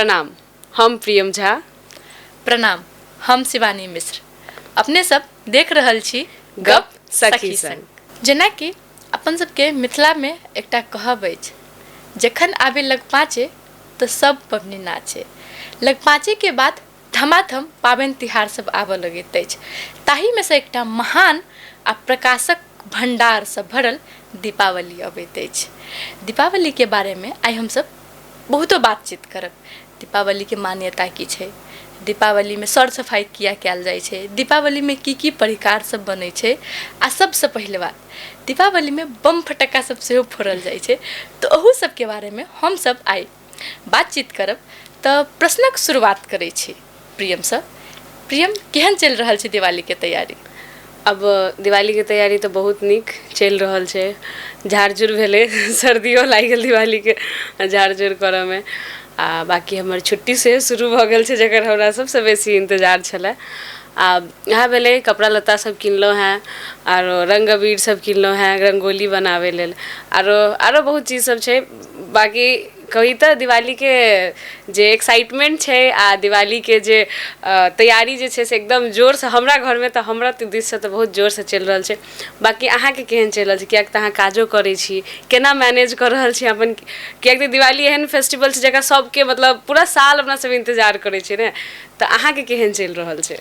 प्रणाम, हम प्रियम झा। प्रणाम, हम शिवानी मिश्र। अपने सब देख रहल छी गप सखी संग। जेनाकि अपन सबके मिथिलामे एकटा कहब अछि, जखन आबे लग पाँचे तऽ सब पबनी नाचे। लग पाँचेके बाद धमाधम पाबनि तिहार सब आबऽ लगैत अछि, ताहिमे सँ एकटा महान आ प्रकाशक भण्डारसँ भरल दीपावली अबैत अछि। दीपावलीके बारेमे आइ हमसब बहुतो बातचीत करब। दीपावलीके मान्यता की छै, दीपावलीमे सर सफाइ किया कयल जाइ छै, दीपावलीमे की की परिकार सब बनै छै, आ सबसँ पहिले बात दीपावलीमे बम फटक्का सब सेहो फोड़ल जाइ छै, तऽ ओहू सबके बारेमे हमसब आइ बातचीत करब। तऽ प्रश्नक शुरुआत करै छी प्रियमसँ। प्रियम, केहन चलि रहल छै दिवालीके तैयारी? अब दिवालीके तैयारी तऽ बहुत नीक चलि रहल छै। झाड़ झूड़ भेलै, सर्दियो लागि गेल दिवालीके झाड़ झूड़ करऽमे। आ बाँकी हमर छुट्टी सेहो शुरू भऽ गेल छै, जकर हमरा सभसँ बेसी इन्तजार छलए। आ इएह भेलै, कपड़ा लत्ता सभ किनलहुँ हेँ, आरो रङ्ग अबीर सभ किनलहुँ हेँ रङ्गोली बनाबै लेल, आरो आरो बहुत चीज सभ छै। बाँकी कही तऽ दिवालीके जे एक्साइटमेंट छै आ दिवालीके जे तैयारी जे छै से एकदम जोरसँ हमरा घरमे तऽ हमरा दिससँ तऽ बहुत जोरसँ चलि रहल छै। बाँकी अहाँके केहन चलि रहल छै? किएक तऽ अहाँ काजो करै छी, केना मैनेज कऽ रहल छी अपन? किएक तऽ दिवाली एहन फेस्टिवल छै जकरा सभके मतलब पूरा साल अपना सभ इन्तजार करै छियै ने, तऽ अहाँके केहन चलि रहल छै?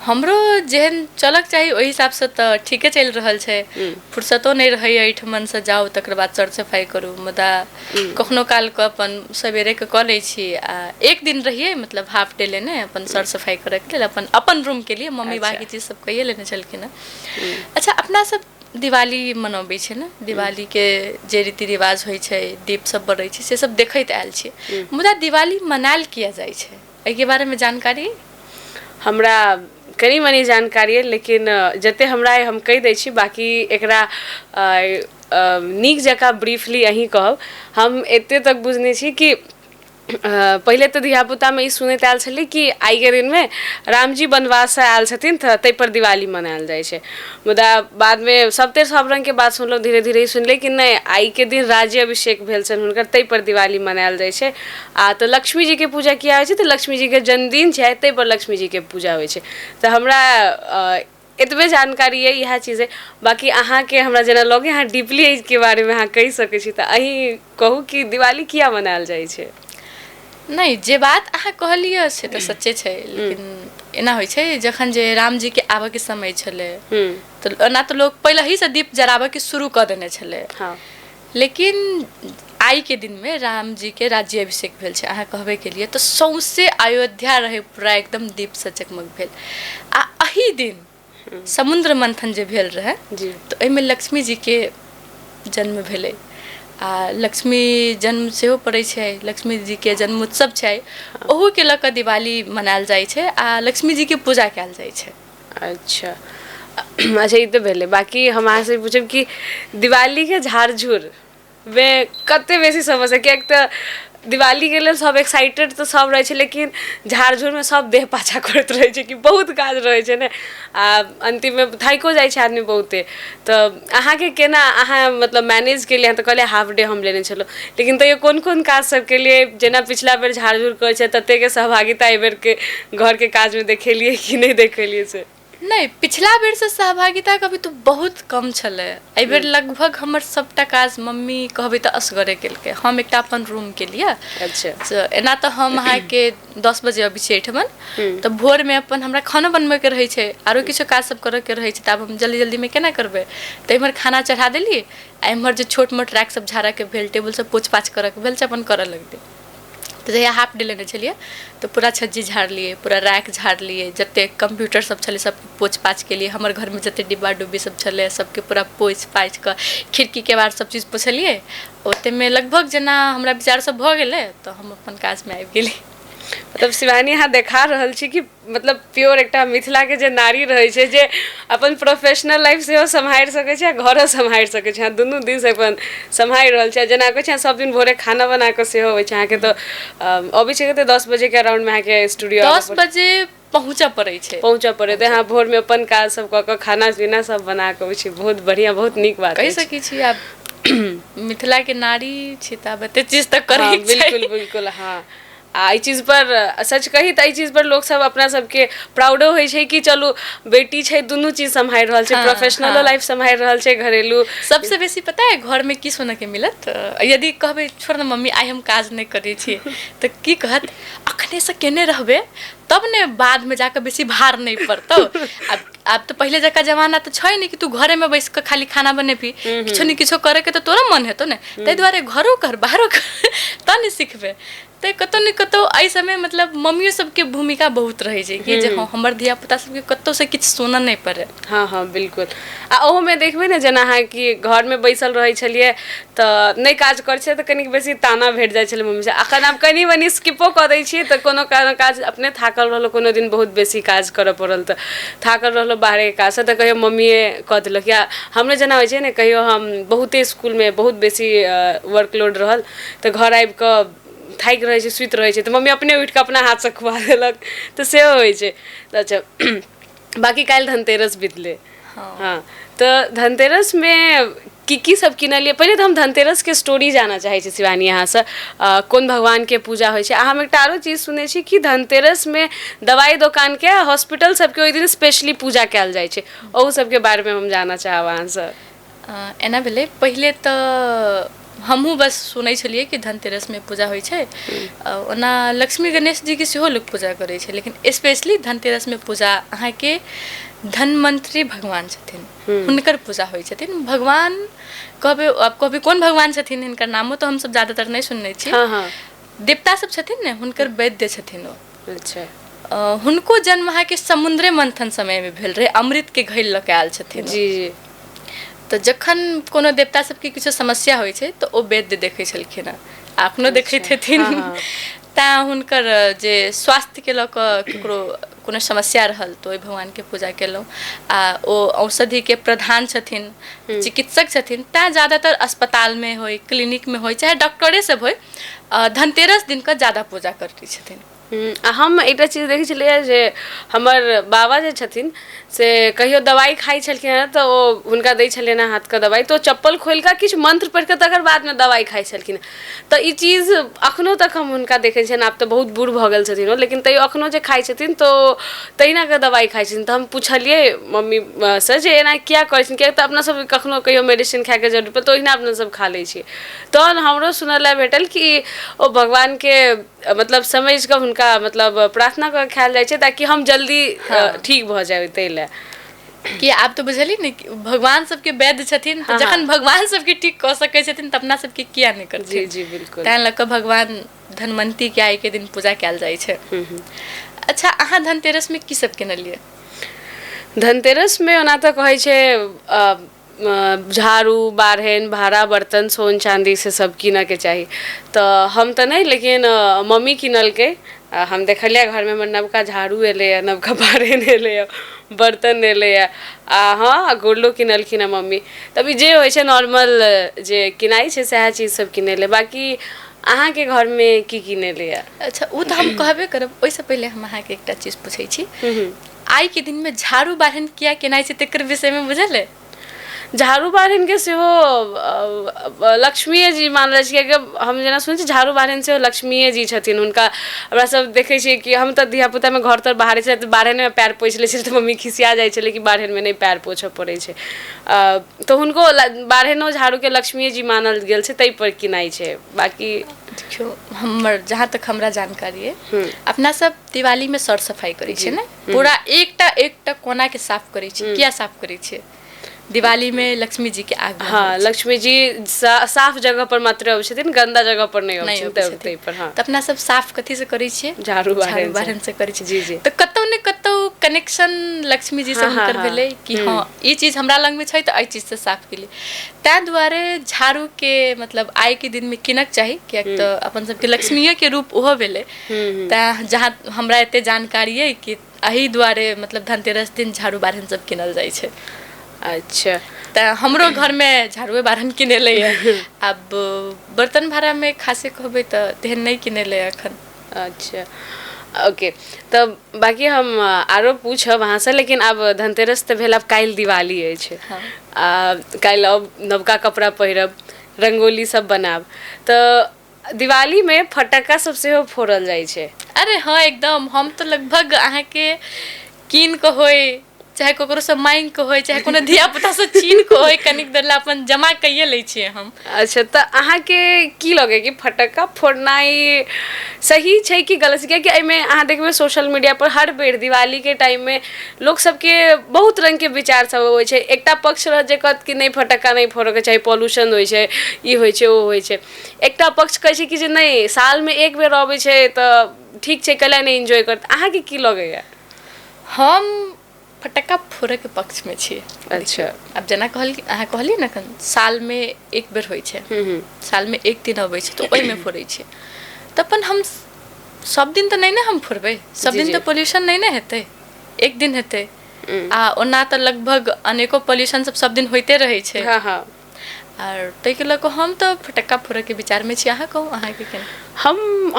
हमरो जेहन चलक चाही ओहि हिसाबसँ तऽ ठीके चलि रहल छै। फुर्सतो नहि रहैए, एहिठमनसँ जाउ तकर बाद सर सफाइ करू, मुदा कखनो कालके अपन सवेरेके कऽ लै छी। आ एक दिन रहियै मतलब हाफ डे लेने अपन सर सफाइ करैके लेल अपन अपन रूमके लिए, मम्मी बाँकी चीज सब कैये लेने छलखिन हँ। अच्छा, अपना सब दिवाली मनबै छै ने, दिवालीके जे रीति रिवाज होइ छै, दीप सब बरै छै, से सब देखैत आयल छियै, मुदा दिवाली मनायल किया जाइ छै, एहिके बारेमे जानकारी? हमरा कनि मनि जानकारी अइ, लेकिन जतेक हमरा अइ हम कहि दै छी, बाँकी एकरा नीक जकाँ ब्रीफली अहीँ कहब। हम एतेक तक बुझने छी कि पहिले तऽ धियापुतामे ई सुनैत आयल छलियै कि आइके दिनमे रामजी वनवाससँ आयल छथिन तऽ ताहिपर दिवाली मनायल जाइ छै। मुदा बादमे सभतरि सभ रङ्गके बात सुनलहुँ, धीरे धीरे ई सुनलियै कि नहि, आइके दिन राज्य अभिषेक भेल छनि हुनकर, ताहिपर दिवाली मनायल जाइ छै। आ तऽ लक्ष्मीजीके पूजा किया होइ छै? तऽ लक्ष्मीजीके जन्मदिन छै ताहिपर लक्ष्मीजीके पूजा होइ छै। तऽ हमरा एतबे जानकारी अइ, इएह चीज अइ। बाँकी अहाँके हमरा जेना लगैए अहाँ डीपली एहिके बारेमे अहाँ कहि सकै छी, तऽ अहीँ कहू कि दिवाली किया मनायल जाइ छै। नहि, जे बात अहाँ कहलियै से तऽ सच्चे छै, लेकिन एना होइ छै, जखन जे रामजीके आबऽके समय छलै तऽ ओना तऽ लोक पहिलहिसँ दीप जराबऽके शुरू कऽ देने छलै, लेकिन आइके दिनमे रामजीके राज्याभिषेक भेल छै, अहाँ कहबे केलियै, तऽ सौँसे अयोध्या रहै पूरा एकदम दीपसँ चकमक भेल। आ एही दिन समुद्र मन्थन जे भेल रहै तऽ ओहिमे लक्ष्मीजीके जन्म भेलै, आ लक्ष्मी जन्म सेहो पड़ै छै, लक्ष्मीजीके जन्मोत्सव छै, ओहूके लऽ कऽ दिवाली मनायल जाइ छै आ लक्ष्मीजीके पूजा कयल जाइ छै। अच्छा अच्छा, ई तऽ भेलै। बाँकी हम अहाँसँ पूछब कि दिवालीके झाड़ झूरमे कतेक बेसी समस्या? किएक तऽ दिवालीके लेल सब एक्साइटेड तऽ सब रहै छै, लेकिन झाड़ झूरमे सब देह पाछा करैत रहै छै कि बहुत काज रहै छै ने, आ अन्तिममे थाकिओ जाइ छै आदमी बहुते। तऽ अहाँके केना अहाँ मतलब मैनेज केलियै? अहाँ तऽ कहलियै हाफ डे हम लेने छलहुँ, लेकिन तैयो कोन कोन काज सब केलियै? जेना पिछला बेर झाड़ झूड़ करै छै ततेकके सहभागिता एहिबेरके घरके काजमे देखेलियै कि नहि देखेलियै से? नहि, पिछला बेरसँ सहभागिता कभी तऽ बहुत कम छलै। एहिबेर लगभग हमर सभटा काज मम्मी कहबै तऽ असगरे केलकै, हम एकटा अपन रूम केलियै। एना तऽ हम अहाँके 10 बजे अबै छी एहिठमन, तऽ भोरमे अपन हमरा खानो बनबैके रहै छै, आरो किछो काज सब करैके रहै छै, तऽ आब हम जल्दी जल्दीमे केना करबै? तऽ एम्हर खाना चढ़ा देली आ एम्हर जे छोट मोट रैक सब झाड़ऽके भेल, टेबुल सब पोछ पाछ करऽके भेल, से अपन करऽ लगली। तऽ जहिया हाफ डे लेने छलियै तऽ पूरा छज्जी झाड़लियै, पूरा रैक झाड़लियै, जतेक कम्प्यूटर सब छलै सबके पोछ पाछ केलियै, हमर घरमे जतेक डिब्बा डुब्बी सब छलै सबके पूरा पोछि पाछि कऽ खिड़की केबाड़ सब चीज पोछलियै। ओतेमे लगभग जेना हमरा विचारसँ भऽ गेलै तऽ हम अपन काजमे आबि गेली। मतलब शिवानी, अहाँ देखा रहल छी कि मतलब प्योर एकटा मिथिलाके जे नारी रहै छै जे अपन प्रोफेशनल लाइफ सेहो सम्हारि सकै छै आ घरो सम्हारि सकै छै। अहाँ दुनू दिस अपन सम्हारि रहल छी। जेना कहै छै, सब दिन भोरे खाना बना कऽ सेहो अबै छै अहाँके, तऽ अबै छै कते 10 बजेके अराउंडमे अहाँके स्टूडियो? 10 बजे पहुँचऽ पड़ै छै। पहुँचऽ पड़ै, तऽ अहाँ भोरमे अपन काज सब कऽ कऽ खाना पीना सब बना कऽ अबै छी। बहुत बढ़िआँ, बहुत नीक बात। कहि सकै छी आब मिथिलाके नारी छी तऽ आब एते चीज तऽ करै। बिल्कुल बिल्कुल, हँ। आ एहि चीजपर सच कही तऽ एहि चीजपर लोकसभ अपना सबके प्राउडो होइ छै कि चलू बेटी छै, दुनू चीज सम्हारि रहल छै, प्रोफेशनलो लाइफ सम्हारि रहल छै, घरेलू। सबसे बेसी पता है घरमे की सुनऽके मिलत? यदि कहबै छोड़ ने मम्मी, आइ हम काज नहि करै छी, तऽ की कहत? अखनेसँ केने रहबै तब ने बादमे जाकऽ बेसी भार नहि पड़तौ। आब तऽ पहिले जकाँ जमाना तऽ छै नहि कि तू घरेमे बैस कऽ खाली खाना बनेबही, किछो ने किछो करैके तऽ तोरो मन हेतौ ने। ताहि दुआरे घरो कर बाहरो कर तब ने सिखबै। तऽ कतहु ने कतहु एहि समय मतलब मम्मियो सबके भूमिका बहुत रहै छै कि जे हँ, हमर धिया पुता सबके कतहुसँ किछु सुनऽ नहि पड़ै। हँ हँ, बिल्कुल। आ ओहोमे देखबै ने, जेना अहाँ कि घरमे बैसल रहै छलियै तऽ नहि काज करै छलियै तऽ कनिक बेसी ताना भेट जाइ छलै मम्मीसँ। अखन आब कनि मनि स्किपो कऽ दै छियै तऽ कोनो कोनो काज अपने थाकल रहलहुँ, कोनो दिन बहुत बेसी काज करऽ पड़ल तऽ थाकल रहलहुँ बाहरेके काजसँ, तऽ कहियो मम्मीए कऽ देलक। या हमरे जेना होइ छै ने, कहियो हम बहुते इसकुलमे बहुत बेसी वर्कलोड रहल तऽ घर आबि कऽ थाकि रहै छै, सुति रहै छै, तऽ मम्मी अपने उठि कऽ अपना हाथसँ खुआ देलक, तऽ सेहो होइ छै। अच्छा, बाँकी काल्हि धनतेरस बितलै। हँ, तऽ धनतेरसमे की की सब किनलियै? पहिले तऽ हम धनतेरसके स्टोरी जानऽ चाहै छी शिवानी अहाँसँ, कोन भगवानके पूजा होइ छै। आ हम एकटा आरो चीज सुनै छी कि धनतेरसमे दवाइ दोकानके, हॉस्पिटल सबके ओहि दिन स्पेशली पूजा कयल जाइ छै। ओहू सबके बारेमे हम जानऽ चाहब अहाँसँ। एना भेलै, पहिले तऽ हमहूँ बस सुनै छलियै कि धनतेरसमे पूजा होइ छै। ओना लक्ष्मी गणेश जीके सेहो लोक पूजा करै छै, लेकिन स्पेशली धनतेरसमे पूजा अहाँके धनमन्त्री भगवान छथिन, हुनकर पूजा होइ छथिन। भगवान कहबै, आब कहबै कोन भगवान छथिन, हिनकर नामो तऽ हमसब ज्यादातर नहि सुनने छी। देवता सब छथिन ने, हुनकर वैद्य छथिन ओ। हुनको जन्म अहाँके समुद्रे मंथन समयमे भेल रहै, अमृतके घैल लऽ कऽ आयल छथिन। जी जी। तऽ जखन कोनो देवता सबके किछो समस्या होइ छै तऽ ओ वैद्य देखै छलखिन हेँ, आ एखनो देखैत हेथिन। तैँ हुनकर जे स्वास्थ्यके लऽ कऽ ककरो कोनो समस्या रहल तऽ ओहि भगवानके पूजा केलहुँ। आ ओ औषधिके प्रधान छथिन, चिकित्सक छथिन, तैँ ज्यादातर अस्पतालमे होइ, क्लिनिकमे होइ, चाहे डॉक्टरे सब होइ, धनतेरस दिनके ज्यादा पूजा करै छथिन। आ हम एकटा चीज देखै छलियै जे हमर बाबा जे छथिन से कहियो दवाइ खाइ छलखिन हेँ तऽ ओ हुनका दै छलियनि हेँ हाथके दवाइ, तऽ ओ चप्पल खोलि कऽ किछु मन्त्र पढ़ि कऽ तकर बादमे दवाइ खाइ छलखिन। तऽ ई चीज अखनो तक हम हुनका देखै छियनि। आब तऽ बहुत बूढ़ भऽ गेल छथिन ओ, लेकिन तैयो अखनो जे खाइ छथिन तऽ ओ तहिना कऽ दवाइ खाइ छथिन। तऽ हम पुछलियै मम्मीसँ जे एना किया करै छथिन, किएक तऽ अपना सब कखनो कहियो मेडिसिन खाइके जरूरत पड़ल तऽ ओहिना अपना सब खा लै छियै। तहन हमरो सुनऽ लए भेटल कि ओ भगवानके मतलब समझि कऽ हुनका मतलब प्रार्थना कऽ के खायल जाइ छै ताकि हम जल्दी ठीक भऽ जाय ताहि लए। कि आब तऽ बुझलियै ने कि भगवान सबके वैद्य छथिन, तऽ जखन भगवान सबके ठीक कऽ सकै छथिन तऽ अपना सबके किया नहि करथिन। जी जी, बिल्कुल। तैं लऽ कऽ भगवान धनवंतीके आइके दिन पूजा कयल जाइ छै। अच्छा, अहाँ धनतेरसमे की सब किनलियै? धनतेरसमे ओना तऽ कहै छै झाड़ू बारहनि भाड़ा बर्तन सोन चाँदी से सब कीनऽके चाही, तऽ हम तऽ नहि, लेकिन मम्मी किनलकै। हम देखलियै घरमे हमर नवका झाड़ू एलैए, नवका बारहनि एलैए, बर्तन एलैए, आ हँ, गोल्डो किनलखिन हेँ मम्मी। तब ई जे होइ छै नॉर्मल जे किनाइ छै सएह चीज सब किनेलै। बाँकी अहाँके घरमे की किनेलैए? अच्छा, ओ तऽ हम कहबे करब, ओहिसँ पहिले हम अहाँके एकटा चीज पूछै छी। आइके दिनमे झाड़ू बारहनि किया केनाइ छै, तकर विषयमे बुझल अइ? झाड़ू बारहनिके सेहो लक्ष्मीए जी मानल जाइ छै, कियाकि हम जेना सुनै छी झाड़ू बारहनि सेहो लक्ष्मीए जी छथिन। हुनका हमरा सब देखै छियै कि हम तऽ धियापुतामे घर तर बाहरै छलै तऽ बारहनिमे पएर पोछि लै छलै, तऽ मम्मी खिसिया जाइ छलै कि बारहनिमे नहि पएर पोछऽ पड़ै छै। तऽ हुनको बारहनो झाड़ूके लक्ष्मीए जी मानल गेल छै, ताहिपर किनाइ छै। बाँकी देखियौ, हमर जहाँ तक हमरा जानकारी अइ, अपना सब दिवालीमे सर सफाइ करै छियै ने, पूरा एकटा एकटा कोनाके साफ करै छियै। किया साफ करै छियै? दिवालीमे लक्ष्मी जीके आगमन। हँ, लक्ष्मी जी साफ जगह पर मात्र अबै छथिन, गन्दा जगह पर नहि अबै छथिन, ताहि पर। हँ, तऽ अपना सब साफ कथी से करै छियै? झाड़ू बारहनि से करै छियै। जी जी। तऽ कतौ ने कतौ कनेक्शन लक्ष्मी जी से हुनकर भेलै कि हँ, ई चीज हमरा लगमे छै तऽ एहि चीजसँ साफ केलियै। ताहि दुआरे झाड़ूके मतलब आइके दिनमे किनक चाही, किएक तऽ अपन सबके लक्ष्मीएके रूप ओहो भेलै। तैँ जहाँ हमरा एते जानकारी अइ कि एहि दुआरे मतलब धनतेरस दिन झाड़ू बारहनि सब किनल जाइ छै। अच्छा। तऽ हमरो घरमे झाड़ुए बारहनि किनेलैए। आब बर्तन भाड़ामे खासे कहबै तऽ तेहन नहि किनेलै एखन। अच्छा, ओके। तऽ बाँकी हम आरो पूछब अहाँसँ, लेकिन आब धनतेरस तऽ भेल, आब काल्हि दिवाली अछि। आ काल्हि अब नवका कपड़ा पहिरब, रङ्गोली सब बनायब, तऽ दिवालीमे फटक्का सब सेहो फोड़ल जाइ छै। अरे हँ एकदम, हम तऽ लगभग अहाँके कीन कऽ होइ, चाहे ककरोसँ मांगि कऽ होइ, चाहे कोनो धिया पुतासँ छीन कऽ होइ, कनिक देर लए अपन जमा कैये लै छियै हम। अच्छा, तऽ अहाँके की लगैए कि फटक्का फोड़नाइ सही छै कि गलत छै? कियाकि एहिमे अहाँ देखबै सोशल मीडिया पर हर बेर दिवालीके टाइममे लोक सबके बहुत रङ्गके विचार सब अबै छै। एकटा पक्ष रहत जे कहत कि नहि, फटक्का नहि फोड़ऽके चाही, पॉल्यूशन होइ छै, ई होइ छै, ओ होइ छै। एकटा पक्ष कहै छै कि जे नहि, सालमे एक बेर अबै छै तऽ ठीक छै, कैला नहि एन्जॉय करत। अहाँके की लगैए? हम फटक्का फोड़ैके पक्षमे छी। अच्छा। आब जेना कहल अहाँ कहलियै ने, एखन सालमे एक बेर होइ छै, सालमे एक दिन अबै छै, तऽ ओहिमे फोड़ै छियै। तऽ अपन हम सब दिन तऽ नहि ने हम फोड़बै, सब दिन तऽ पॉल्यूशन नहि ने हेतै, एक दिन हेतै। आ ओना तऽ लगभग अनेको पॉल्यूशन सब सब दिन होइते रहै छै। हँ हँ आर ताहिके लऽ कऽ हम तऽ फटक्का फोड़ैके विचारमे छी। अहाँ कहू, अहाँके केना?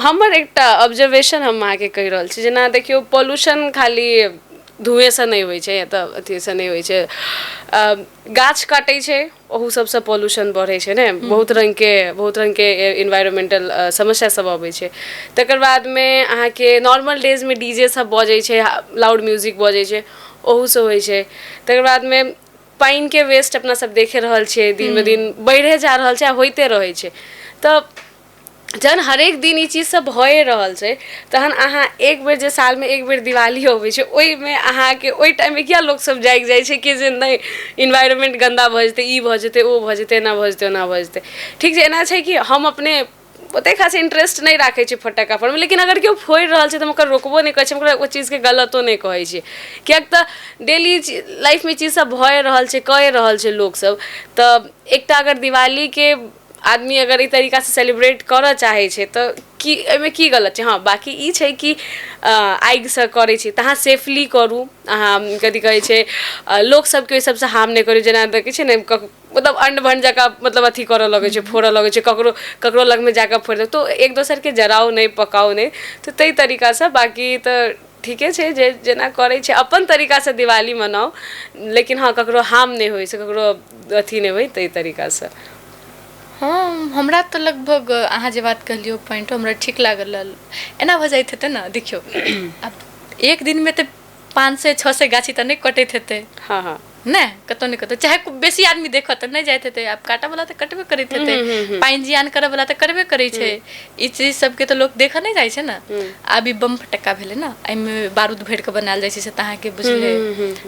हमर एकटा ऑब्जर्वेशन हम अहाँके कहि रहल छी। जेना देखियौ, पॉल्यूशन खाली धुएँसँ नहि होइ छै या तऽ अथीसँ नहि होइ छै। गाछ काटै छै, ओहू सबसँ पॉल्यूशन बढ़ै छै ने। बहुत रङ्गके इन्वायरमेंटल समस्या सब अबै छै। तकर बादमे अहाँके नॉर्मल डेजमे डी जे सब बजै छै, लाउड म्यूजिक बजै छै, ओहूसँ होइ छै। तकर बादमे पानिके वेस्ट अपना सब देखे रहल छियै, दिन ब दिन बढ़े जा रहल छै आ होइते रहै छै। तऽ जहन हरेक दिन ई चीज सब भए रहल छै, तहन अहाँ एक बेर जे सालमे एक बेर दिवाली अबै छै, ओहिमे अहाँके ओहि टाइममे किया लोकसब जागि जाइ छै कि जे नहि, इन्वायरमेंट गन्दा भऽ जेतै, ई भऽ जेतै, ओ भऽ जेतै, एना भऽ जेतै, ओना भऽ जेतै? ठीक छै, एना छै कि हम अपने ओतेक खास इंटरेस्ट नहि राखै छी फटक्का फोड़ैमे, लेकिन अगर केओ फोड़ि रहल छै तऽ हम ओकरा रोकबो नहि करै छी, हम ओकरा ओहि चीजके गलतो नहि कहै छियै, किएक तऽ डेली लाइफमे ई चीजसभ भए रहल छै, कए रहल छै लोकसभ। तऽ एकटा अगर दिवालीके आदमी अगर एहि तरीकासँ सेलिब्रेट करऽ चाहै छै तऽ की एहिमे की गलत छै? हँ, बाँकी ई छै कि आगिसँ करै छी तऽ अहाँ सेफली करू। अहाँ कथी कहै छै, लोकसभके ओहि सभसँ हार्म नहि करू। जेना देखै छियै ने, मतलब अंड भंड जकाँ, मतलब अथी करऽ लगै छै, फोड़ऽ लगै छै, ककरो ककरो लगमे जाकऽ फोड़ि दे तऽ एक दोसरके जराउ नहि, पकाउ नहि, तऽ ताहि तरीकासँ। बाँकी तऽ ठीके छै, जे जेना करै छै अपन तरीकासँ दिवाली मनाउ, लेकिन हँ, ककरो हार्म नहि होइ से, ककरो अथी नहि होइ, ताहि तरीकासँ। हँ, हमरा तऽ लगभग अहाँ जे बात कहलियै, पॉइंटो हमरा ठीक लागल। एना भऽ जाइत हेतै ने, देखियौ, आब एक दिनमे तऽ 500 600 गाछी तऽ नहि कटैत हेतै। हँ हँ नहि, कतौ ने कतौ चाहे बेसी आदमी देखत तऽ नहि जाइत हेतै। आब काटऽ वाला तऽ कटबे करैत हेतै, पानि जियान करऽ वाला तऽ करबे करै छै। ई चीज सबके तऽ लोक देखऽ नहि जाइ छै ने। आब ई बम फटक्का भेलै ने, एहिमे बारूद भरि कऽ बनायल जाइ छै, से तऽ अहाँके बुझले।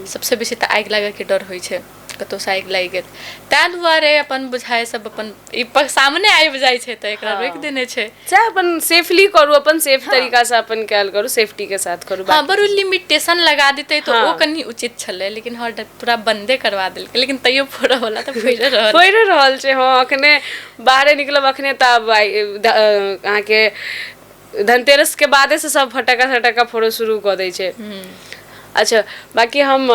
सबसे बेसी तऽ आगि लागऽ के डर होइ छै, कतौसँ आगि लागि गेल। ताहि दुआरे अपन बुझाइ सब अपन ई सामने आबि जाइ छै तऽ एकरा रोकि देने छै। चाहे अपन सेफली करू, अपन सेफ तरीकासँ अपन कयल करू, सेफ्टीके साथ करू। हँ, बरू लिमिटेशन लगा देतै तऽ ओ कनि उचित छलै, लेकिन हँ, पूरा बन्दे करवा देलकै, लेकिन तैयो फोड़ऽ वाला तऽ फोड़े रहल। फोड़े रहल छै, हँ। अखने बाहरे निकलब, अखने तऽ आब अहाँके धनतेरसके बादेसँ सब फटक्का सटक्का फोड़ऽ शुरू कऽ दै छै। अच्छा, बाँकी हम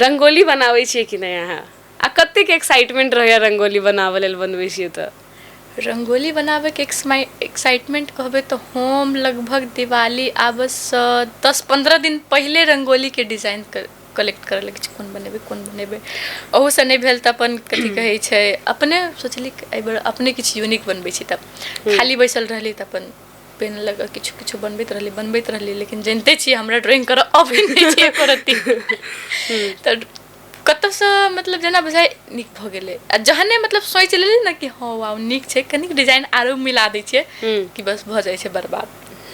रङ्गोली बनाबै छियै कि नहि अहाँ? आ कतेक एक्साइटमेंट रहैया रङ्गोली बनाबऽ लेल, बनबै छियै तऽ? रङ्गोली बनाबैके एक्साइटमेंट कहबै तऽ हम लगभग दिवाली आबऽसँ 10-15 दिन पहिले रङ्गोलीके डिजाइन कलेक्ट करऽ लगै छी, कोन बनेबै, कोन बनेबै। ओहूसँ नहि भेल तऽ अपन कथी कहै छै, अपने सोचली एहिबेर अपने किछु यूनिक बनबै छी। तब खाली बैसल रहली तऽ अपन पेन लऽ कऽ किछु किछु बनबैत रहली, बनबैत रहली। लेकिन जनिते छियै, हमरा ड्रॉइंग करऽ अबै नहि छै एको रत्ती। तऽ कतौसँ मतलब जेना बुझाइ नीक भऽ गेलै आ जहने मतलब सोचि लेली ने कि हँ, वाह, नीक छै, कनिक डिजाइन आरो मिला दै छियै, कि बस भऽ जाइ छै बर्बाद।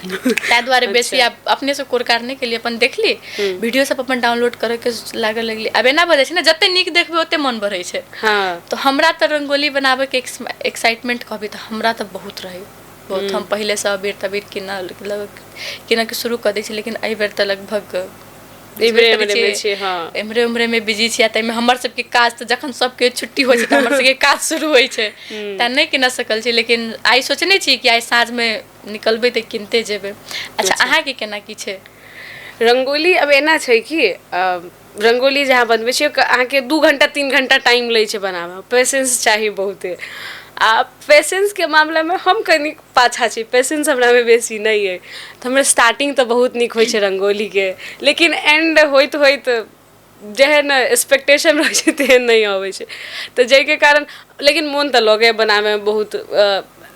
ताहि दुआरे बेसी आब अपनेसँ कोरकार नहि केलियै। अपन देखली वीडियो सब, अपन डाउनलोड करैके लागऽ लगली। आब एना भऽ जाइ छै ने, जते नीक देखबै ओते मन बढ़ै छै। तऽ हमरा तऽ रङ्गोली बनाबैके एक्साइटमेंट कहबै तऽ हमरा तऽ बहुत रहै, बहुत। हम पहिलेसँ अबीर तबीर कीनऽके शुरू कऽ दै छी, लेकिन एहिबेर तऽ लगभग एम्हरे एम्हरेमे छियै, हँ। एम्हरे उम्हरेमे बिजी छी। आ ताहिमे हमर सबके काज तऽ जखन सबके छुट्टी होइ छै तऽ हमर सबके काज शुरू होइ छै, तेँ नहि कीनऽ सकल छी। लेकिन आइ सोचने छी कि आइ साँझमे निकलबै तऽ कीनते जेबै। अच्छा, अहाँके केना की छै? रङ्गोली अब एना छै कि रङ्गोली जहाँ बनबै छियै, अहाँके 2 घण्टा 3 घण्टा टाइम लै छै बनाबऽमे। पेशेंस चाही बहुते आ पेशेंसके मामलामे हम कनि पाछाँ छी। पेशेंस हमरामे बेसी नहि अइ। तऽ हमर स्टार्टिंग तऽ बहुत नीक होइ छै रङ्गोलीके, लेकिन एंड होइत होइत जेहन एक्सपेक्टेशन रहै छै तेहन नहि अबै छै, तऽ जाहिके कारण। लेकिन मोन तऽ लगैए बनाबैमे बहुत।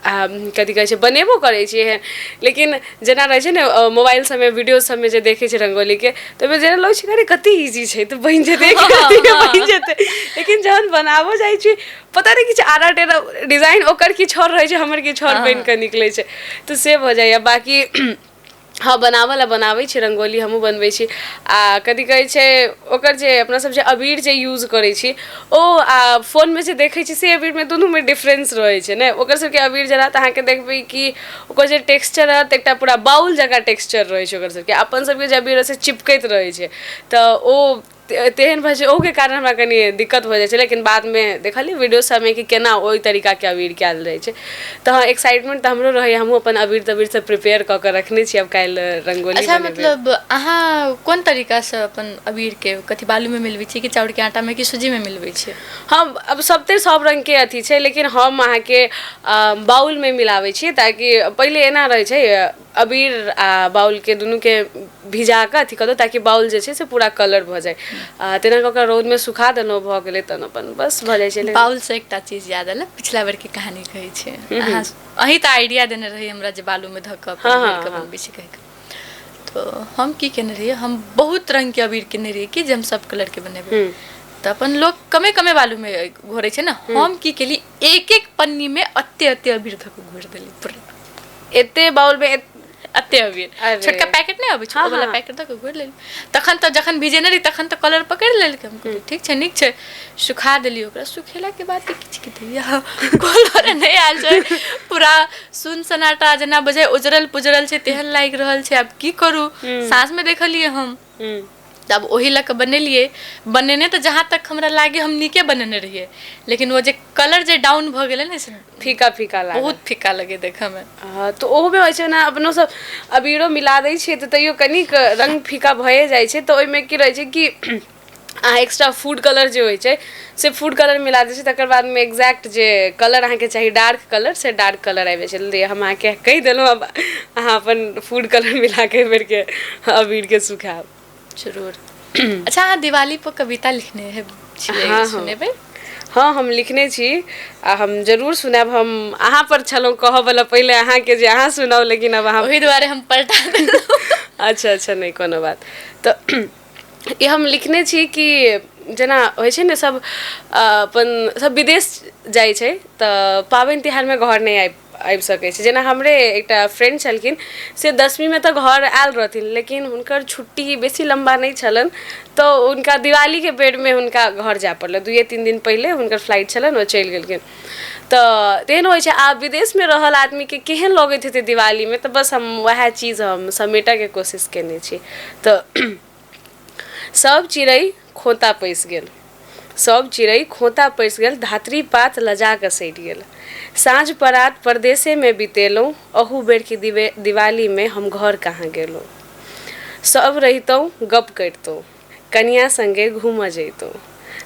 आ कथी कहै छै बनेबो करै छी एहन, लेकिन जेना रहै छै ने मोबाइल सबमे वीडियो सबमे जे देखै छै रङ्गोलीके, तऽ ओहिमे जेना लगै छै अरे कते इजी छै, तऽ बनि जेतै, बनि जेतै। लेकिन जहन बनाबऽ जाइ छी पता नहि किछु आरा टेढ़ा डिजाइन ओकर किछु आओर रहै छै, हमर किछु आओर बनि कऽ निकलै छै, तऽ से भऽ जाइए। बाँकी हँ, बनाबऽ लए बनाबै छी, रङ्गोली हमहूँ बनबै छी। आ कथी कहै छै ओकर जे अपना सब जे अबीर जे यूज करै छी ओ आ फोनमे जे देखै छी से अबीरमे दुनूमे डिफरेंस रहै छै ने। ओकर सबके अबीर जे रहत अहाँके देखबै कि ओकर जे टेक्सचर रहत एकटा पूरा बाउल जकाँ टेक्सचर रहै छै ओकर सबके। अपन सबके जे अबीर रहै छै चिपकैत रहै छै, तऽ ओ तेहन भऽ जाइ छै, ओहूके कारण हमरा कनि दिक्कत भऽ जाइ छै। लेकिन बादमे देखलियै वीडियो सबमे कि केना ओहि तरीकाके अबीर कयल जाइ छै, तऽ हँ, एक्साइटमेंट तऽ हमरो रहैए। हमहूँ अपन अबीर तबीर सब प्रिपेयर कऽ कऽ रखने छी, आब काल्हि रङ्गोली अच्छा बनेबै। मतलब अहाँ कोन तरीकासँ अपन अबीरके कथी बालूमे मिलबै छी कि चाउरके आटामे कि सूजीमे मिलबै छी? हम आब सबते सब रङ्गके अथी छै, लेकिन हम अहाँके बाउलमे मिलाबै छी, ताकि पहिले एना रहै छै अबीर आ बाउलके दुनूके भिजा कऽ अथी कऽ दू ताकि बाउल जे छै से पूरा कलर भऽ जाय। आ तेना कऽ कऽ रौदमे सुखा देलहुँ, भऽ गेलै, तहन अपन बस भऽ जाइ छै। बाउलसँ एकटा चीज याद आयल, पिछला बेरके कहानी कहै छै। अहाँ अहीं तऽ आइडिया देने रही हमरा जे बालूमे धऽ कऽ अपन घोरि कऽ बनबै छी कहि कऽ। तऽ हम की केने रहियै, हम बहुत रङ्गके अबीर केने रहियै कि जे हम सब कलरके बनेबै। तऽ अपन लोक कमे कमे बालूमे घोरै छै ने, हम की केली एक एक पन्नीमे अते अते अबीर धऽ कऽ घोरि देली पूरा। एते बाउलमे एते अबीर, छोटका पैकेट नहि अबै छै ओ वाला पैकेट दऽ कऽ घोरि लेली। तखन तऽ जखन भिजेने रही तखन तऽ कलर पकड़ि लेलकै। हम कहलियै ठीक छै, नीक छै, सुखा देलियै ओकरा। सुखेलाके बाद किछु कि दैया कलर नहि आयल छै, पूरा सुन सन्नाटा जेना बुझाइ उजरल पुजरल छै तेहन लागि रहल छै। आब की करू, साँझमे देखलियै हम, तब ओही लऽ कऽ बनेलियै। बनेने तऽ जहाँ तक हमरा लागे हम नीके बनेने रहियै, लेकिन ओ जे कलर जे डाउन भऽ गेलै ने से फीका फीका लागल, बहुत फीका लगे देखऽमे। हँ, तऽ ओहोमे होइ छै ने, अपनो सब अबीरो मिला दै छियै तऽ तैयो कनिक रङ्ग फीका भए जाइ छै। तऽ ओहिमे की रहै छै कि अहाँ एक्स्ट्रा फूड कलर जे होइ छै से फूड कलर मिला दै छै, तकर बादमे एक्जैक्ट जे कलर अहाँके चाही डार्क कलर से डार्क कलर आबि जाइ छै। हम अहाँके कहि देलहुँ, आब अहाँ अपन फूड कलर मिलाके एहि बेरके अबीरके सुखायब। जरूर। अच्छा, अहाँ दिवाली पर कविता लिखने है छियै? हँ। सुनेबै? हँ, हम लिखने छी आ हम जरूर सुनायब। हम अहाँ पर छलहुँ कहऽवला पहिले अहाँके जे अहाँ सुनाउ, लेकिन आब अहाँ ओहि दुआरे हम पलटा देलहुँ। अच्छा अच्छा, नहि कोनो बात। तऽ ई हम लिखने छी कि जेना होइ छै ने सब अपन सब विदेश जाइ छै तऽ पाबनि तिहारमे घर नहि आबि आबि सकै छै। जेना हमरे एकटा फ्रेंड छलखिन से 10वींमे तऽ घर आयल रहथिन, लेकिन हुनकर छुट्टी बेसी लम्बा नहि छलनि, तऽ हुनका दिवालीके बेरमे हुनका घर जाय पड़लै। 2-3 दिन पहिले हुनकर फ्लाइट छलनि, ओ चलि गेलखिन। तऽ तेहन होइ छै, आब विदेशमे रहल आदमीके केहन लगैत हेतै दिवालीमे। तऽ बस हम उएह चीज हम समेटयके कोशिश कयने छी। तऽ सब चिड़ै खोता पैसि गेल, सब चिड़ै खोता पैसि गेल, धात्री पात लजा कऽ सटि गेल। साँझ परात परदेसेमे बितेलहुँ, अहू बेरके दिवालीमे हम घर कहाँ गेलहुँ। सब रहितहुँ गप करितहुँ, कनिया सङ्गे घूमऽ जैतहुँ।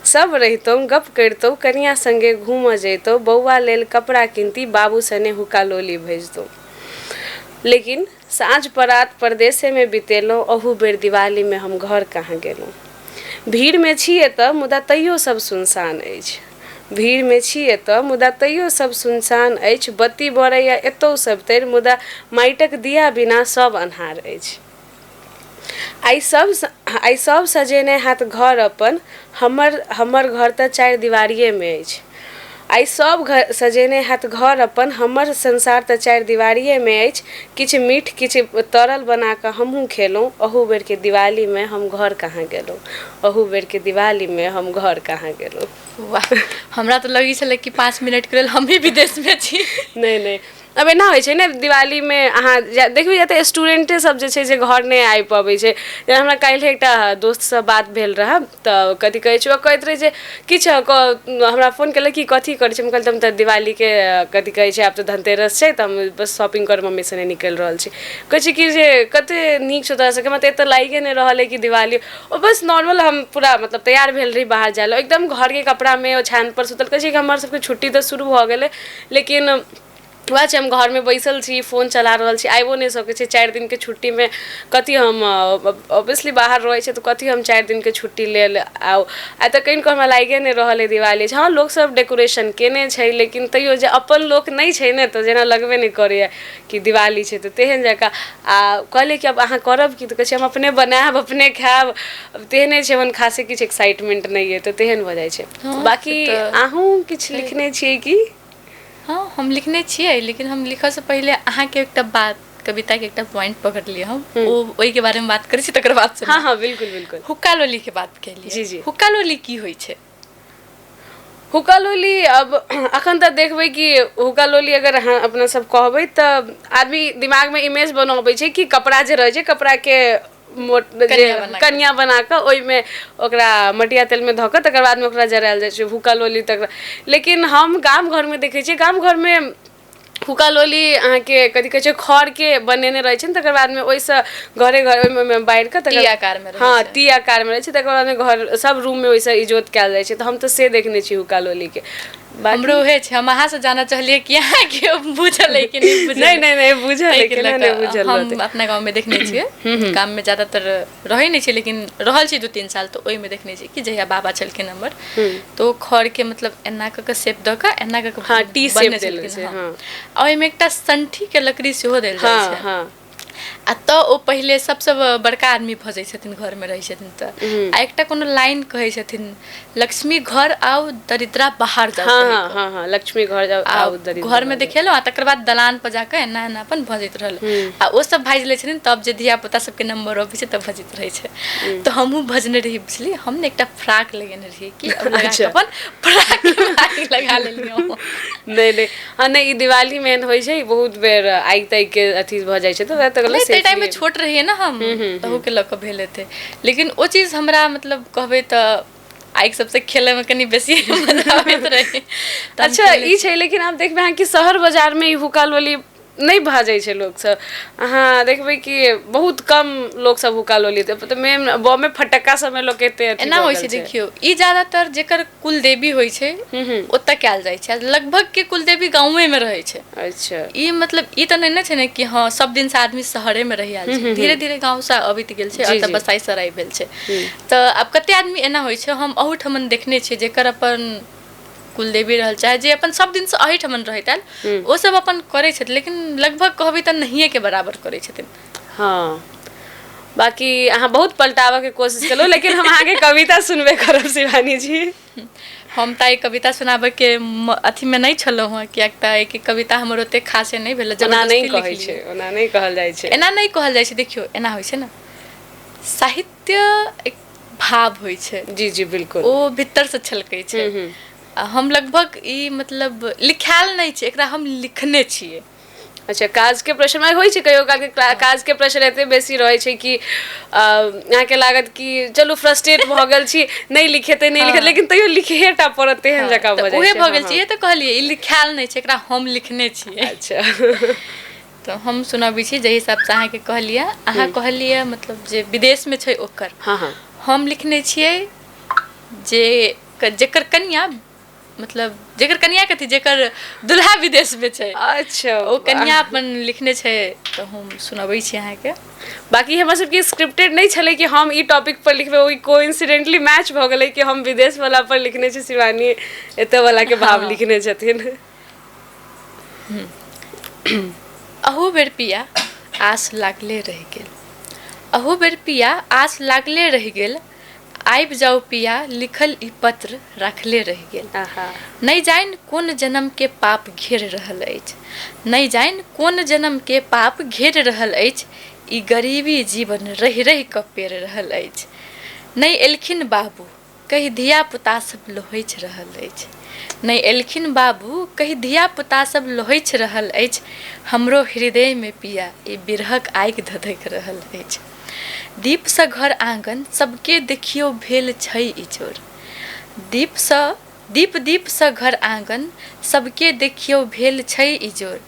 सब रहितहुँ गप करितहुँ, कनिया सङ्गे घूमऽ जैतहुँ, बौआ लेल कपड़ा किनती, बाबू सने हुक्का लोली भेजतहुँ। लेकिन साँझ परात परदेसेमे बितेलहुँ, अहू बेर दिवालीमे हम घर कहाँ गेलहुँ। भीड़मे छी एतऽ मुदा तैयो सब सुनसान अछि। भीड़मे छी एतऽ मुदा तैयो सब सुनसान अछि। बत्ती बरैए एतौ सबतरि मुदा माटिक दिया बिना सब अन्हार अछि। आइ सब सजेने हैत घर अपन, हमर हमर घर तऽ चारि दिवारिएमे अछि। आइ सब घर सजेने हैत घर अपन, हमर संसार तऽ चारि दिवारिएमे अछि। किछु मीठ किछु तरल बना कऽ हमहूँ खेलहुँ, अहू बेरके दिवालीमे हम घर कहाँ गेलहुँ। अहू बेरके दिवालीमे हम घर कहाँ गेलहुँ। वाह, हमरा तऽ लगै छलै कि 5 मिनटके लेल हमही विदेशमे छी। नहि नहि, आब एना होइ छै ने दिवालीमे अहाँ देखबै जते स्टूडेंटे सब जे छै से घर नहि आबि पबै छै। जेना हमरा काल्हि एकटा दोस्तसँ बात भेल रहए, तऽ कथी कहै छै ओ कहैत रहै जे किछु हमरा फोन केलक कि कथी करै छै। हम कहलियै हम तऽ दिवालीके कथी कहै छै आब तऽ धनतेरस छै, तऽ हम बस शॉपिंग करऽ मम्मी सङ्गे निकलि रहल छी। कहै छै कि जे कते नीक छौ तोरा सबके, हमरा तऽ एतऽ लागिए नहि रहल अइ कि दिवाली। ओ बस नॉर्मल हम पूरा मतलब तैयार भेल रही बाहर जाय लए, एकदम घरके कपड़ामे ओछानि पर सुतल। कहै छै कि हमर सबके छुट्टी तऽ शुरू भऽ गेलै, लेकिन वएह छै, हम घरमे बैसल छी, फोन चला रहल छी, आबिओ नहि सकै छी। 4 दिनके छुट्टीमे कथी हम, ऑब्वियसली बाहर रहै छै तऽ कथी हम 4 दिनके छुट्टी लेल आउ? आ तऽ कनिको हमरा लागिए नहि रहल अइ दिवाली छै। हँ, लोकसब डेकोरेशन केने छै, लेकिन तैयो जे अपन लोक नहि छै ने, तऽ जेना लगबे नहि करैए कि दिवाली छै, तऽ तेहन जकाँ। आ कहलियै कि आब अहाँ करब की? तऽ कहै छै, हम अपने बनायब, अपने खायब। तेहने छै, मन खासे किछु एक्साइटमेंट नहि अइ, तऽ तेहन भऽ जाइ छै। बाँकी से तऽ अहूँ किछु लिखने छियै की? हँ, हम लिखने छियै, लेकिन हम लिखऽसँ पहिले अहाँके एकटा बात, कविताके एकटा पॉइंट पकड़लियै हम, ओ ओहिके बारेमे बात करै छी, तकर बाद। हँ हँ, बिल्कुल बिल्कुल। हुक्का लोलीके बात केलियै। जी जी। हुक्का लोली की होइ छै? हुक्का लोली, अब अखन तऽ देखबै कि हुक्का लोली अगर अहाँ अपना सब कहबै तऽ आदमी दिमागमे इमेज बनबै छै कि कपड़ा जे रहै छै, कपड़ाके मोट जे कनिया बना कऽ। कनिया बना कऽ, ओहिमे ओकरा मटिया तेलमे धऽ कऽ, तकर बादमे ओकरा जरायल जाइ छै हुक्का लोली तकर। लेकिन हम गाम घरमे देखै छियै, गाम घरमे हुक्का लोली अहाँके कथी कहै छै, खरके बनेने रहै छै ने, तकर बादमे ओहिसँ घरे घर ओहिमे ओहिमे बारि कऽ टी तकर आकारमे रहै हँ छै। टी आकारमे रहै छै, तकर बादमे घर सब रूममे ओहिसँ इजोत कयल जाइ छै। तऽ हम तऽ से देखने छी हुक्का लोलीके। हमरो बाकी उहे छै। हम अहाँसँ जानऽ चाहलियै कि अहाँके बुझल अइ कि नहि बुझल। नहि नहि नहि बुझल अइ। ताहिके केना लऽ नहि कऽ बुझल हम रहतै? अपना गाँवमे देखने छियै। गाममे ज्यादातर रहै नहि छियै, लेकिन रहल छी 2-3 साल, तऽ ओहिमे देखने छियै कि जहिया बाबा छलखिन हमर, तऽ ओ खरके मतलब एना कऽ कऽ शेप दऽ कऽ, एना कऽ कऽ हँ, टी शेप बनेने देल छलखिन। छै। हँ, आ ओहिमे एकटा संठीके लकड़ी सेहो देल जाइ छै। आ तऽ ओ पहिले सबसँ बड़का आदमी भऽ जाइ छथिन, घरमे रहै छथिन तऽ। आ एकटा कोनो लाइन कहै छथिन, "लक्ष्मी घर आउ, दरिद्रा बाहर जाउ" हँ कहि हँ कऽ। हँ हँ, लक्ष्मी घर जाउ आ आउ, दरिद्र घरमे बाहर जाउ। देखेलहुँ, आ तकर बाद दलान पर जाकऽ एना एना अपन भजैत रहल। आ ओ सब भाजि लै छथिन, तब जे धिया पुता सबके नंबर अबै छै तब भजैत रहै छै। तऽ हमहूँ भजने रही, बुझलियै? हम ने एकटा फ्राक लगेने रहियै कि अब लगा कऽ अपन फ्राक लगा लेलियै हम। नहि नहि, हँ, नहि, ई दिवाली मे एहन होइ छै, ई बहुत बेर आगि तागि के अथी भऽ जाइ छै, तऽ वएह तऽ नहि, ताहि टाइममे सेफली छोट रहियै ने हम, तहूके लऽ कऽ भेल हेतै। लेकिन ओ चीज हमरा मतलब कहबै तऽ आगि सबसँ खेलयमे कनि बेसी मजा आबैत रहै, तऽ हम अच्छा खेलने ई छी। छै, लेकिन आब देखबै अहाँ कि शहर बाजारमे ई हुक्का लोली नहि भाजै छै लोकसभ। अहाँ देखबै कि बहुत कम लोकसभ हुक्का लोली, तऽ मेन बमे फटक्का सबमे लोक एते अथी एना भऽ होइ छै। गेल छै। देखियौ, ई ज्यादातर जेकर कुलदेवी होइ छै, ओतऽ कयल जाइ छै। लगभग के कुलदेवी गाँवेमे रहै छै। ई मतलब ई तऽ नहि ने छै ने कि हँ, सब दिनसँ आदमी शहरेमे रहि आयल छै। धीरे धीरे गाँवसँ अबैत गेल छै, एतऽ बसाइ सराइ भेल छै। तऽ आब कते आदमी एना होइ छै, हम अहूठमन देखने छियै, जेकर अपन कुलदेवी रहल, चाहे जे अपन सब दिनसँ एहिठमन रहैत आयल, ओ सब अपन करै छथिन, लेकिन लगभग कहबै तऽ नहिए के बराबर करै छथिन। हँ, बाकी अहाँ बहुत पलटाबऽके कोशिश केलहुँ, लेकिन हम अहाँके कविता सुनबे करब, शिवानी जी। हम तऽ एहि कविता सुनाबयके अथीमे नहि छलहुँ हँ, कियाक तऽ एहिके कविता हमर ओतेक खासे नहि भेल। ओना नहि जबरदस्ती कहै लिखलियै। छै, ओना नहि कहल जाइ छै। एना नहि कहल जाइ छै। देखियौ, एना होइ छै ने, साहित्य एक भाव होइ छै। जी जी बिल्कुल। ओ भीतरसँ छलकै छै। आ हम लगभग ई मतलब लिखायल नहि छै, एकरा हम लिखने छियै। अच्छा, काजके प्रेशर होइ छै कहियो कालके। काजके प्रेशर एते बेसी रहै छै कि अहाँके लागत कि चलू, फ्रस्ट्रेट भऽ गेल छी, नहि लिखेतै, नहि लिखेतै, लेकिन तैयो लिखे टा पड़त, तेहन जकाँ तऽ भऽ जाइ उहे छै। भऽ गेल छै। इहे तऽ कहलियै, ई लिखायल नहि छै, एकरा हम लिखने छियै। तऽ हम सुनबै छी जाहि हिसाबसँ अहाँके कहलियै। अहाँ कहलियै मतलब जे विदेशमे छै ओकर। हँ हँ हम लिखने छियै जे जेकर कनिया, मतलब जेकर कनिया कथी, जेकर दुल्हा विदेशमे छै। ओ कनिया अपन लिखने छै, तऽ हम सुनबै छी अहाँके। बाकी हमर सबके स्क्रिप्टेड नहि छलै कि हम ई टॉपिक पर लिखबै। ओहि कोइंसिडेंटली मैच भऽ गेलै कि हम विदेश वाला पर लिखने छी, शिवानी एतऽ वाला के भाव लिखने छथिन। अहू बेर पिया आस लागले रहि गेल, अहू बेर पिया आस लागले रहि गेल, आबि जाउ पिया लिखल ई पत्र राखले रहि गेल। नहि जानि कोन जन्म के पाप घेर रहल अछि, नहि जानि कोन जन्म के पाप घेर रहल अछि, ई गरीबी जीवन रहि रहि कऽ पेर रहल अछि। नहि एलखिन बाबू कहि धिया पुता सब लोहछि रहल अछि, नहि एलखिन बाबू कहि धिया पुता सब लोहछि रहल अछि, हमरो हृदयमे पिया ई बिरहक आगि धधकि रहल अछि। दीपसँ घर आँगन सबके देखियौ भेल छै इजोर, दीपसँ दीप दीपसँ घर आँगन सबके देखियौ भेल छै इजोर,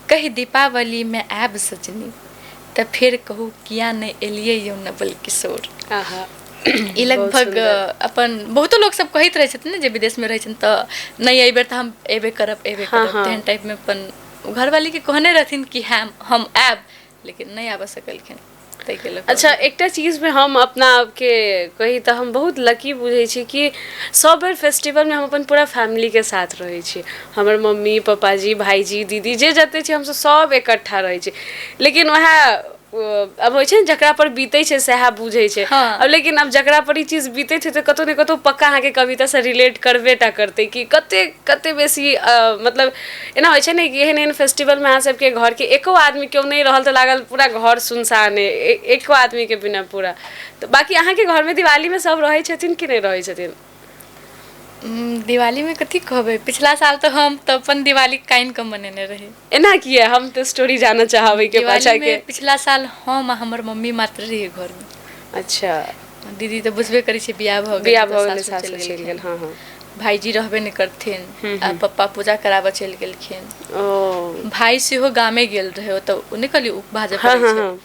कहि दीपावलीमे आयब सजनी, तऽ फेर कहू किया नहि एलियै यौ नवल किशोर। ई बहुत लगभग सुन्दर। अपन बहुतो लोक सब कहैत रहै छथिन ने जे विदेशमे रहै छथिन, तऽ नहि, एहि बेर तऽ हम एबे करब, एबे करब, तेहन टाइपमे अपन घरवालीके कहने रहथिन कि हम आयब, लेकिन नहि आबऽ सकलखिन, ताहिके लऽ कऽ। अच्छा, एकटा चीजमे हम अपना आपके कही तऽ हम बहुत लकी बुझै छी कि सब बेर फेस्टिवलमे हम अपन पूरा फैमिलीके साथ रहै छी। हमर मम्मी, पापाजी, भाइजी, दीदी जे जते छी, हमसब सब इकट्ठा रहै छी। लेकिन वएह अब होइ छै ने, जकरा पर बीतै छै सएह बुझै छै। अब लेकिन आब जकरा पर ई चीज बीतै छै तऽ कतहु ने कतहु पक्का अहाँके कवितासँ रिलेट करबे टा करतै कि कते कते बेसी मतलब एना होइ छै ने कि एहन एहन फेस्टिवलमे अहाँ सबके घरके एको आदमी केओ नहि रहल तऽ लागल पूरा घर सुनसान अइ, एको आदमीके बिना पूरा। तऽ बाँकी अहाँके घरमे दिवालीमे सब रहै छथिन कि नहि रहै छथिन? दिवालीमे कथी कहबै, पिछला साल तऽ हम तऽ अपन दिवाली कानि कऽ मनेने रही। एना किया? हम तऽ स्टोरी जानऽ चाहब एहिके पाछाके। दिवालीमे पिछला साल हम आ हमर मम्मी मात्र रहियै घरमे। दीदी तऽ बुझबे करै छियै, बियाह भऽ गेल, बियाह तऽ भऽ गेलै, सासुर सासुर चलि चलि गेलखिन। गेल। हँ हँ। भाईजी रहबे नहि करथिन आ पप्पा पूजा कराबऽ चलि गेलखिन। ओ। भाय सेहो गामे गेल रहै, ओतऽ ओ नहि कहली उपभाजा हँ पड़ै हँ छै, हँ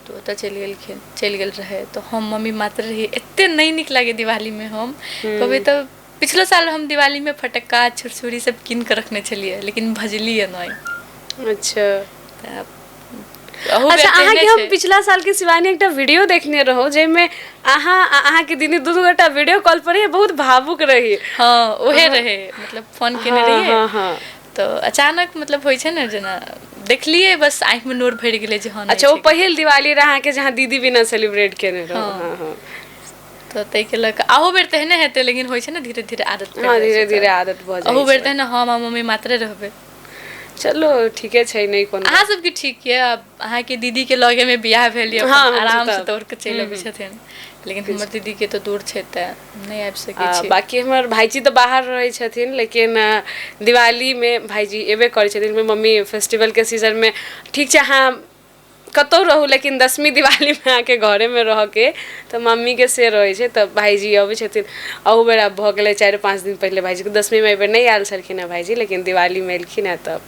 तऽ ओतऽ चलि गेलखिन, चलि गेल रहै, तऽ हम मम्मी मात्र रहियै। एते नहि नीक लागै दिवालीमे। हम कहबै तऽ पिछलो साल हम दिवालीमे फटक्का छुरछुरी सब कीन कऽ रखने छलियै, लेकिन भजलियै नहि। तऽ अहू बेर अच्छा, तेहने अहाँके हम छै। पिछला सालके शिवानी एकटा वीडियो देखने रहौं जाहिमे अहाँ आ अहाँके दीदी दुनू गोटा वीडियो कॉल पर रहियै, बहुत भावुक रही। हँ, उहे रहै, मतलब फोन केने रहियै हँ हँ तऽ अचानक मतलब होइ छै ने, जेना देखलियै बस आँखिमे नोर भरि गेलै जे हँ नहि अच्छा, ओ छै। पहिल दिवाली रहै अहाँके जहाँ दीदी बिना सेलिब्रेट केने रहौ। हँ। हँ हँ। तऽ ताहिके लऽ कऽ अहू बेर तेहने हेतै, लेकिन होइ छै ने धीरे धीरे आदत पड़ि हँ, जाइ धीरे छै। धीरे तऽ आदत भऽ जाइ अहू बेर छै। तेहने हम आ मम्मी मात्रे रहबै। चलो, ठीके छै, नहि कोनो अहाँ सबके ठीक यऽ, अहाँके दीदीके लगेमे बियाह भेल यऽ, हँ, अपन हमसब आरामसँ तऽ दौड़ कऽ चलि अबै छथिन, लेकिन हमर दीदीके तऽ दूर छै तऽ नहि आबि सकै छी। बाँकी हमर भाइजी तऽ बाहर रहै छथिन, लेकिन दिवालीमे भाइजी एबे करै छथिन। मम्मी फेस्टिवलके सीजनमे ठीक छै अहाँ कतहु रहू, लेकिन दसमी दिवालीमे अहाँके घरेमे रहऽके तऽ मम्मीके से रहै छै, तऽ भाइजी अबै छथिन। अहू बेर आब भऽ गेलै 4-5 दिन पहिले भाइजीके। दसमीमे एहि बेर नहि आयल छलखिन हेँ भाइजी, लेकिन दिवालीमे एलखिन हेँ तऽ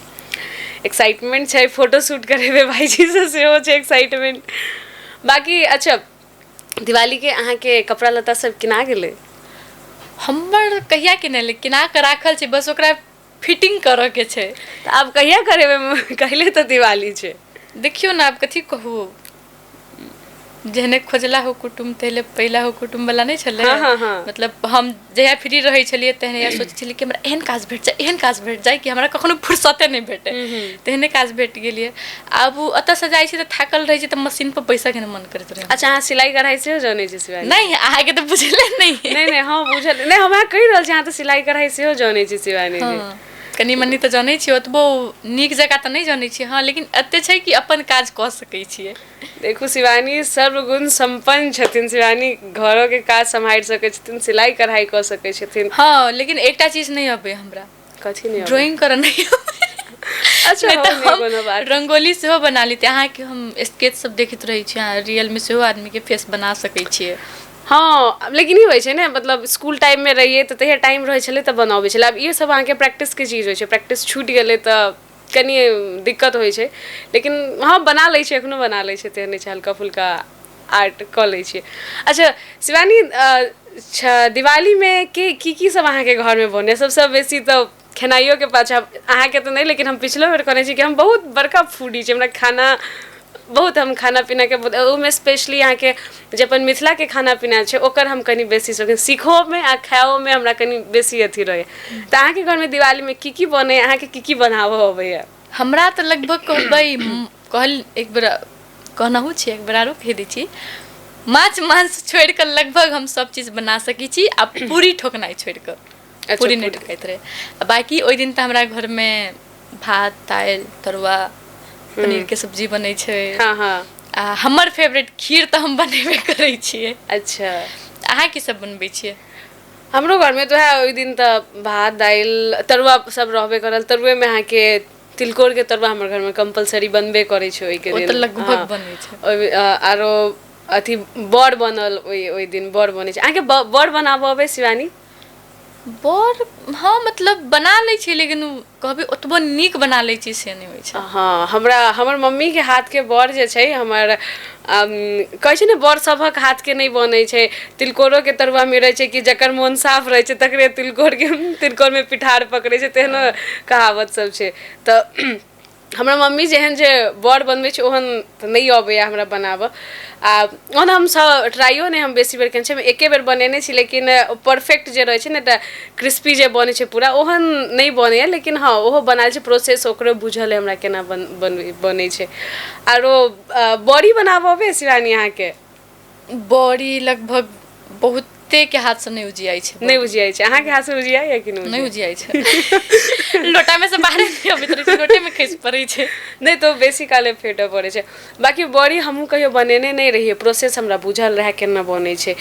एक्साइटमेंट छै, फोटो शूट करेबै भाइजीसँ, सेहो छै एक्साइटमेंट। बाँकी अच्छा, दिवालीके अहाँके कपड़ा लत्ता सब किना गेलै? हमर कहिया किनेलै, किना कऽ राखल छै, बस ओकरा फिटिंग करऽ के छै। तऽ आब कहिया करेबै? काल्हि तऽ दिवाली छै। देखियौ ने, आब कथी कहू, जेहने खोजला हो कुटुम्ब तेहने पहिला हो कुटुम्ब वाला नहि छलै? हँ हँ हँ। मतलब हम जहिया फ्री रहै छलियै तहने सोचै छलियै कि हमरा एहन काज भेट जाय, एहन काज भेट जाय कि हमरा कखनो फुर्सते नहि भेटै, तेहने काज भेट गेलियै। आब ओ ओतऽसँ जाइ छी तऽ थाकल रहै छी, तऽ मशीन पर बैसऽके नहि मन करैत रहै। अच्छा, अहाँ सिलाई कढ़ाई सेहो जनै छी शिवानी? नहि, अहाँके तऽ बुझले नहि। नहि नहि, हँ, बुझल नहि। हम अहाँ कहि रहल छी, अहाँ तऽ सिलाई कढ़ाई सेहो जनै छी शिवानी जी। हँ, कनि मनि तऽ जनै छियै, ओतबो नीक जकाँ तऽ नहि जनै छियै, हँ, लेकिन एते छै कि अपन काज कऽ सकै छियै। देखू, शिवानी सर्वगुण सम्पन्न छथिन। शिवानी घरोके काज सम्हारि सकै छथिन, सिलाई कढ़ाई कऽ सकै छथिन। हँ, लेकिन एकटा चीज नहि अबै हमरा। कथी नहि अबै? ड्रॉइंग करऽ नहि अबै। अच्छा, नहि हो तऽ नहि हम कोनो बात। रंगोली सेहो बना लैते। अहाँके हम स्केच सब देखैत रहै छी, अहाँ रियल मे सेहो आदमी के फेस बना सकै छियै। हँ, लेकिन ई होइ छै ने, मतलब स्कूल टाइममे रहियै तऽ तहिया टाइम रहै छलै तऽ बनबै छलै। आब ई सब अहाँके प्रैक्टिसके चीज होइ छै, प्रैक्टिस छूटि गेलै तऽ कनि दिक्कत होइ छै। लेकिन हँ, बना लै छियै, एखनो बना लै छियै, तेहन नहि छै, हल्का फुल्का आर्ट कऽ लै छियै। अच्छा शिवानी, अच्छा, दिवालीमे के की की सब अहाँके घरमे बनैए सबसँ बेसी? तऽ खेनाइयोके पाछा अहाँके तऽ नहि, लेकिन हम पिछलो बेर कहने छी कि हम बहुत बड़का फूडी छी। हमरा खाना बहुत, हम खाना पीनाके, ओहिमे स्पेशली अहाँके जे अपन मिथिलाके खाना पीना छै, ओकर हम कनि बेसी शौकीन, सीखोमे आ खाओमे हमरा कनि बेसी अथी रहै। तऽ अहाँके घरमे दिवालीमे की की बनै? अहाँके की की बनाबऽ अबैए? हमरा तऽ लगभग कहबै, कहल एक बेर कहनहु छी, एक बेर आरो कहि दै छी, माछ मांस छोड़ि कऽ लगभग हम सब चीज बना सकै छी, आ पूरी ठोकनाइ छोड़ि कऽ। पूरी नहि ठोकाइत रहै। आ बाँकी ओहि दिन तऽ हमरा घरमे भात, दालि, तरुआ, पनीरके सब्जी बनै छै। हँ हँ आ हमर फेवरेट खीर तऽ हम बनेबे करै छियै। अहाँ की सब बनबै छियै? हमरो घरमे तऽ वएह, ओहि दिन तऽ भात, दालि, तरुआ सब रहबे करल। तरुएमे अहाँके तिलकोरके तरुआ हमर घरमे कम्पलसरी बनबे करै छै ओहिके ओ दिन। तऽ लगभग बनै छै। ओहिमे आरो अथी बड़ बनल, ओहि ओहि दिन बड़ बनै छै। अहाँके बड़ बनाबऽ अबै शिवानी? बड़, हँ, मतलब बना लै छियै, लेकिन ओ कहबै ओतबो नीक बना लै छियै से नहि होइ छै। हँ, हमरा हमर मम्मीके हाथके बड़ जे छै, हमर कहै छै ने, बड़ सभक हाथके नहि बनै छै। तिलकोरोके तरुआमे रहै छै कि जकर मोन साफ रहै छै तकरे तिलकोरके तिलकोरमे पिठार पकड़ै छै, तेहनो कहावत सब छै। तऽ हमरा मम्मी जेहन जे बड़ बनबै छै ओहन तऽ नहि अबैए हमरा बनाबऽ। आ ओहन हमसभ ट्राइयो नहि हम बेसी बेर केने छी, हम एके बेर बनेने छी, लेकिन परफेक्ट जे रहै छै ने, तऽ क्रिस्पी जे बनै छै पूरा, ओहन नहि बनैए। लेकिन हँ, ओहो बनायल छै, प्रोसेस ओकरो बुझल अइ हमरा केना बन बनै छै। आरो बड़ी बनाबऽ अबैए शिवानी अहाँके? बड़ी लगभग बहुते के हाथसँ नहि उजियाइ छै। नहि उजियाइ छै? अहाँके हाथसँ उजियाइ कि नहि उजियाइ छै? लोटामे से बाहर नहि अबैत रहै छै, लोटेमे खसि पड़ै छै। नहि तऽ बेसी काले फेटऽ पड़ै छै। बाँकी बड़ी हमहूँ कहियो बनेने नहि रहियै, प्रोसेस हमरा बुझल रहए केना बनै छै।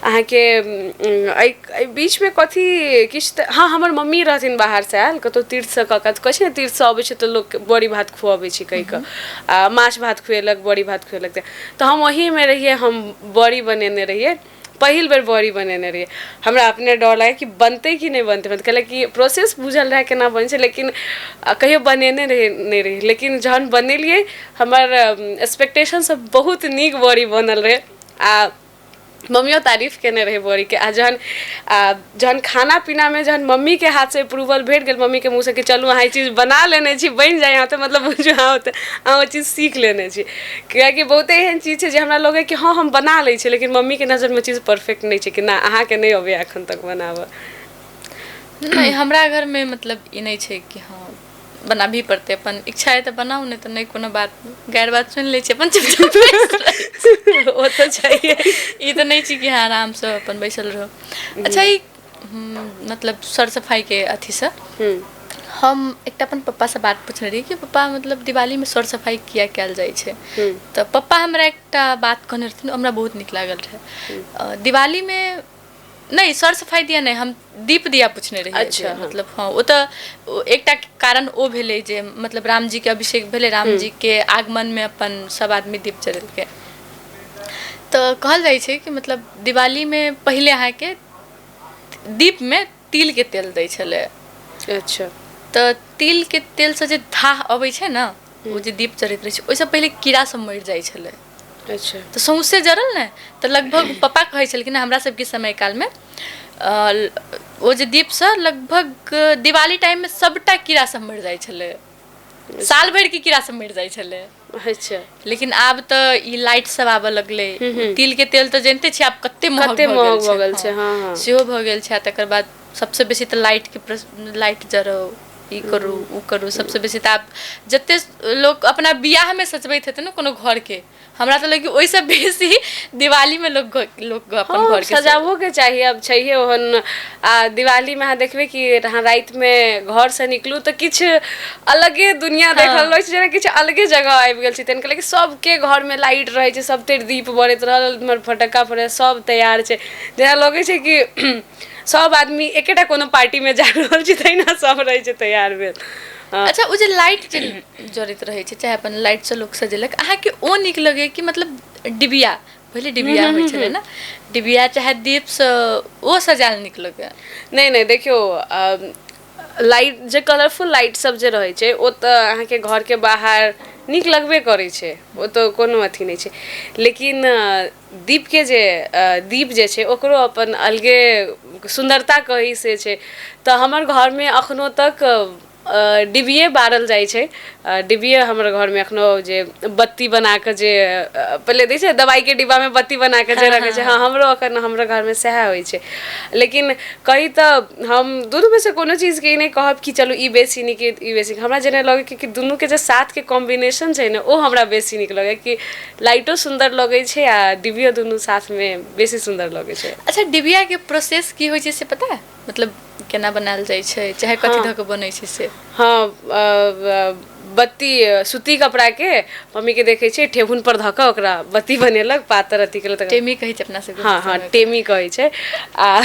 अहाँके एहि एहि बीचमे कथी किछु तऽ, हँ, हमर मम्मी रहथिन बाहरसँ आयल कतहु तीर्थसँ कऽ कऽ, कहै छै ने तीर्थसँ अबै छै तऽ लोक बड़ी भात खुअबै छै कहि कऽ, आ माछ भात खुएलक, बड़ी भात खुएलक, तऽ हम ओहीमे रहियै, हम बड़ी बनेने रहियै। पहिल बेर बड़ी बनेने रहियै, हमरा अपने डर लागै कि बनतै कि नहि बनतै। मतलब कैलाकि प्रोसेस बुझल रहै केना बनै छै, लेकिन कहियो बनेने रहि नहि रहियै। लेकिन जहन बनेलियै, हमर एक्सपेक्टेशनसँ बहुत नीक बड़ी बनल रहै आ मम्मियो तारीफ केने रहै बड़ीके। आ जहन खाना पीनामे जहन मम्मीके हाथसँ अप्रूवल भेट गेल, मम्मीके मुँहसँ कि चलू अहाँ ई चीज बना लेने छी, बनि जाइ अहाँ, तऽ मतलब बुझू अहाँ ओतऽ अहाँ ओ चीज सीख लेने छी। कियाकि बहुते एहन चीज छै जे हमरा लगै कि हँ हम बना लै छी, लेकिन मम्मीके नजरमे चीज परफेक्ट नहि छै कि नहि, अहाँके नहि अबैए एखन तक बनाबऽ। नहि, हमरा घरमे मतलब ई नहि छै कि हँ बनाबही पड़तै। अपन इच्छा है तऽ बनाउ, नहि तऽ नहि कोनो बात नहि, गारि बात सुनि लै छी, अपन चुपचाप बैस रहै छी। ओ तऽ छैहे। ई तऽ नहि छी कि हँ आरामसँ अपन बैसल रहू। अच्छा, ई मतलब सर सफाइके अथीसँ हम एकटा अपन पप्पासँ बात पुछने रहियै कि पप्पा, मतलब दिवालीमे सर सफाइ किया कयल जाइ छै? तऽ पप्पा हमरा एकटा बात कहने रहथिन, हमरा बहुत नीक लागल रहै। दिवालीमे नहि, सर सफाइ दिया नहि, हम दीप दिया पुछने रहियै। अच्छा, जे मतलब हँ, ओ तऽ एकटा कारण ओ भेलै जे मतलब रामजीके अभिषेक भेलै, रामजीके आगमनमे अपन सब आदमी दीप जरेलकै। तऽ कहल जाइ छै कि मतलब दिवालीमे पहिले अहाँके दीपमे तिलके तेल दै छलै। तऽ तिलके तेलसँ जे धाह अबै छै ने, ओ जे दीप जरैत रहै छै, ओहिसँ पहिले कीड़ा सब मरि जाइ छलै। तऽ सौँसे जरल ने, तऽ लगभग पप्पा कहै छलखिन हमरा सबके समय कालमे ओ जे दीपसँ लगभग दिवाली टाइममे सबटा कीड़ा सब मरि जाइ छलै, साल भरिके कीड़ा सब मरि जाइ छलै। लेकिन आब तऽ ई लाइट सब आबऽ लगलै, तिलके तेल तऽ जनिते छियै आब कते महग कते महग भऽ गेल छै। हँ हँ, सेहो भऽ गेल छै। आ तकर बाद सबसँ बेसी तऽ लाइटके लाइट जराउ, ई करू, ओ करू। सबसँ बेसी तऽ आब जते लोक अपना बियाहमे सजबैत हेतै ने कोनो घरके, हमरा तऽ लगैए ओहिसँ बेसी दिवालीमे लोक लोक अपन हँ घरके सजाबोके चाही, आब छैहे ओहन। आ दिवालीमे अहाँ देखबै कि अहाँ रातिमे घरसँ निकलू तऽ किछु अलगे दुनिया देखल रहै छै, जेना किछु अलगे जगह आबि गेल छै तहन, कि सबके घरमे लाइट रहै छै, सब तेर दीप बरैत रहल, इम्हर फटक्का फोड़ै, सब तैयार छै, जेना लगै छै कि सब आदमी एकेटा कोनो पार्टीमे जा रहल छै, तहिना सब रहै छै तैयार भेल। अच्छा, ओ जे लाइट जे जरैत रहै छै, चाहे अपन लाइटसँ लोक सजेलक, अहाँके ओ नीक लगैए कि मतलब डिबिया, पहिले डिबिया होइ छलै ने, डिबिया चाहे दीपसँ ओ सजायल नीक लगैए? नहि नहि, देखियौ, लाइट जे कलरफुल लाइट सब जे रहै छै, ओ तऽ अहाँके घरके बाहर नीक लगबे करै छै, ओ तऽ कोनो अथी नहि छै। लेकिन दीपके जे दीप जे छै, ओकरो अपन अलगे सुन्दरता कही से छै। तऽ हमर घरमे एखनो तक डिबिये बारल जाइ छै। डिबिये हमर घरमे एखनो जे बत्ती बना कऽ जे पहिले दै छै, दवाइके डिब्बामे बत्ती बना कऽ जे रखै छै, हँ, हमरो एखन हमरो घरमे सएह होइ छै। लेकिन कही तऽ हम दुनूमे से कोनो चीजके ई नहि कहब कि चलू ई बेसी नीक, ई बेसी नीक। हमरा जेना लगै कि दुनूके जे साथके कॉम्बिनेशन छै ने, ओ हमरा बेसी नीक लगैए, कि लाइटो सुन्दर लगै छै आ डिबियो, दुनू साथमे बेसी सुन्दर लगै छै। अच्छा, डिबियाके प्रोसेस की होइ छै से पता है? मतलब केना बनायल जाइ छै, चाहे कथी धऽ कऽ बनै छै से? हँ, बत्ती सूती कपड़ाके मम्मीके देखै छियै, ठेहुन पर धऽ कऽ ओकरा बत्ती बनेलक, पातर अथी केलक। टेमी कहै छै अपना सबके। हँ हँ, टेमी कहै छै। आ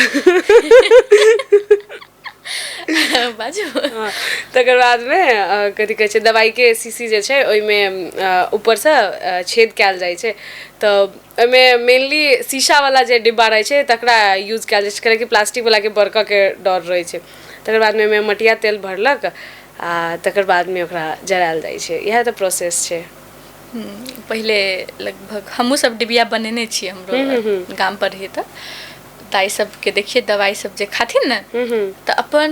बाजू। हँ, तकर बादमे कथी कहै छै, दवाइके शीशी जे छै, ओहिमे ऊपरसँ छेद कयल जाइ छै। तऽ ओहिमे मेनली शीशावला जे डिब्बा रहै छै, तकरा यूज कयल जाइ छै, कियाकि प्लास्टिकवलाके बरकऽके डर रहै छै। तकर बादमे ओहिमे मटिया तेल भरलक आ तकर बादमे ओकरा जरायल जाइ छै। इएह तऽ प्रोसेस छै। पहिले लगभग हमहूँ सब डिबिया बनेने छियै। हमरो गाम पर रहियै तऽ दाइ सबके देखियै, दवाइ सब जे खाथिन ने, तऽ अपन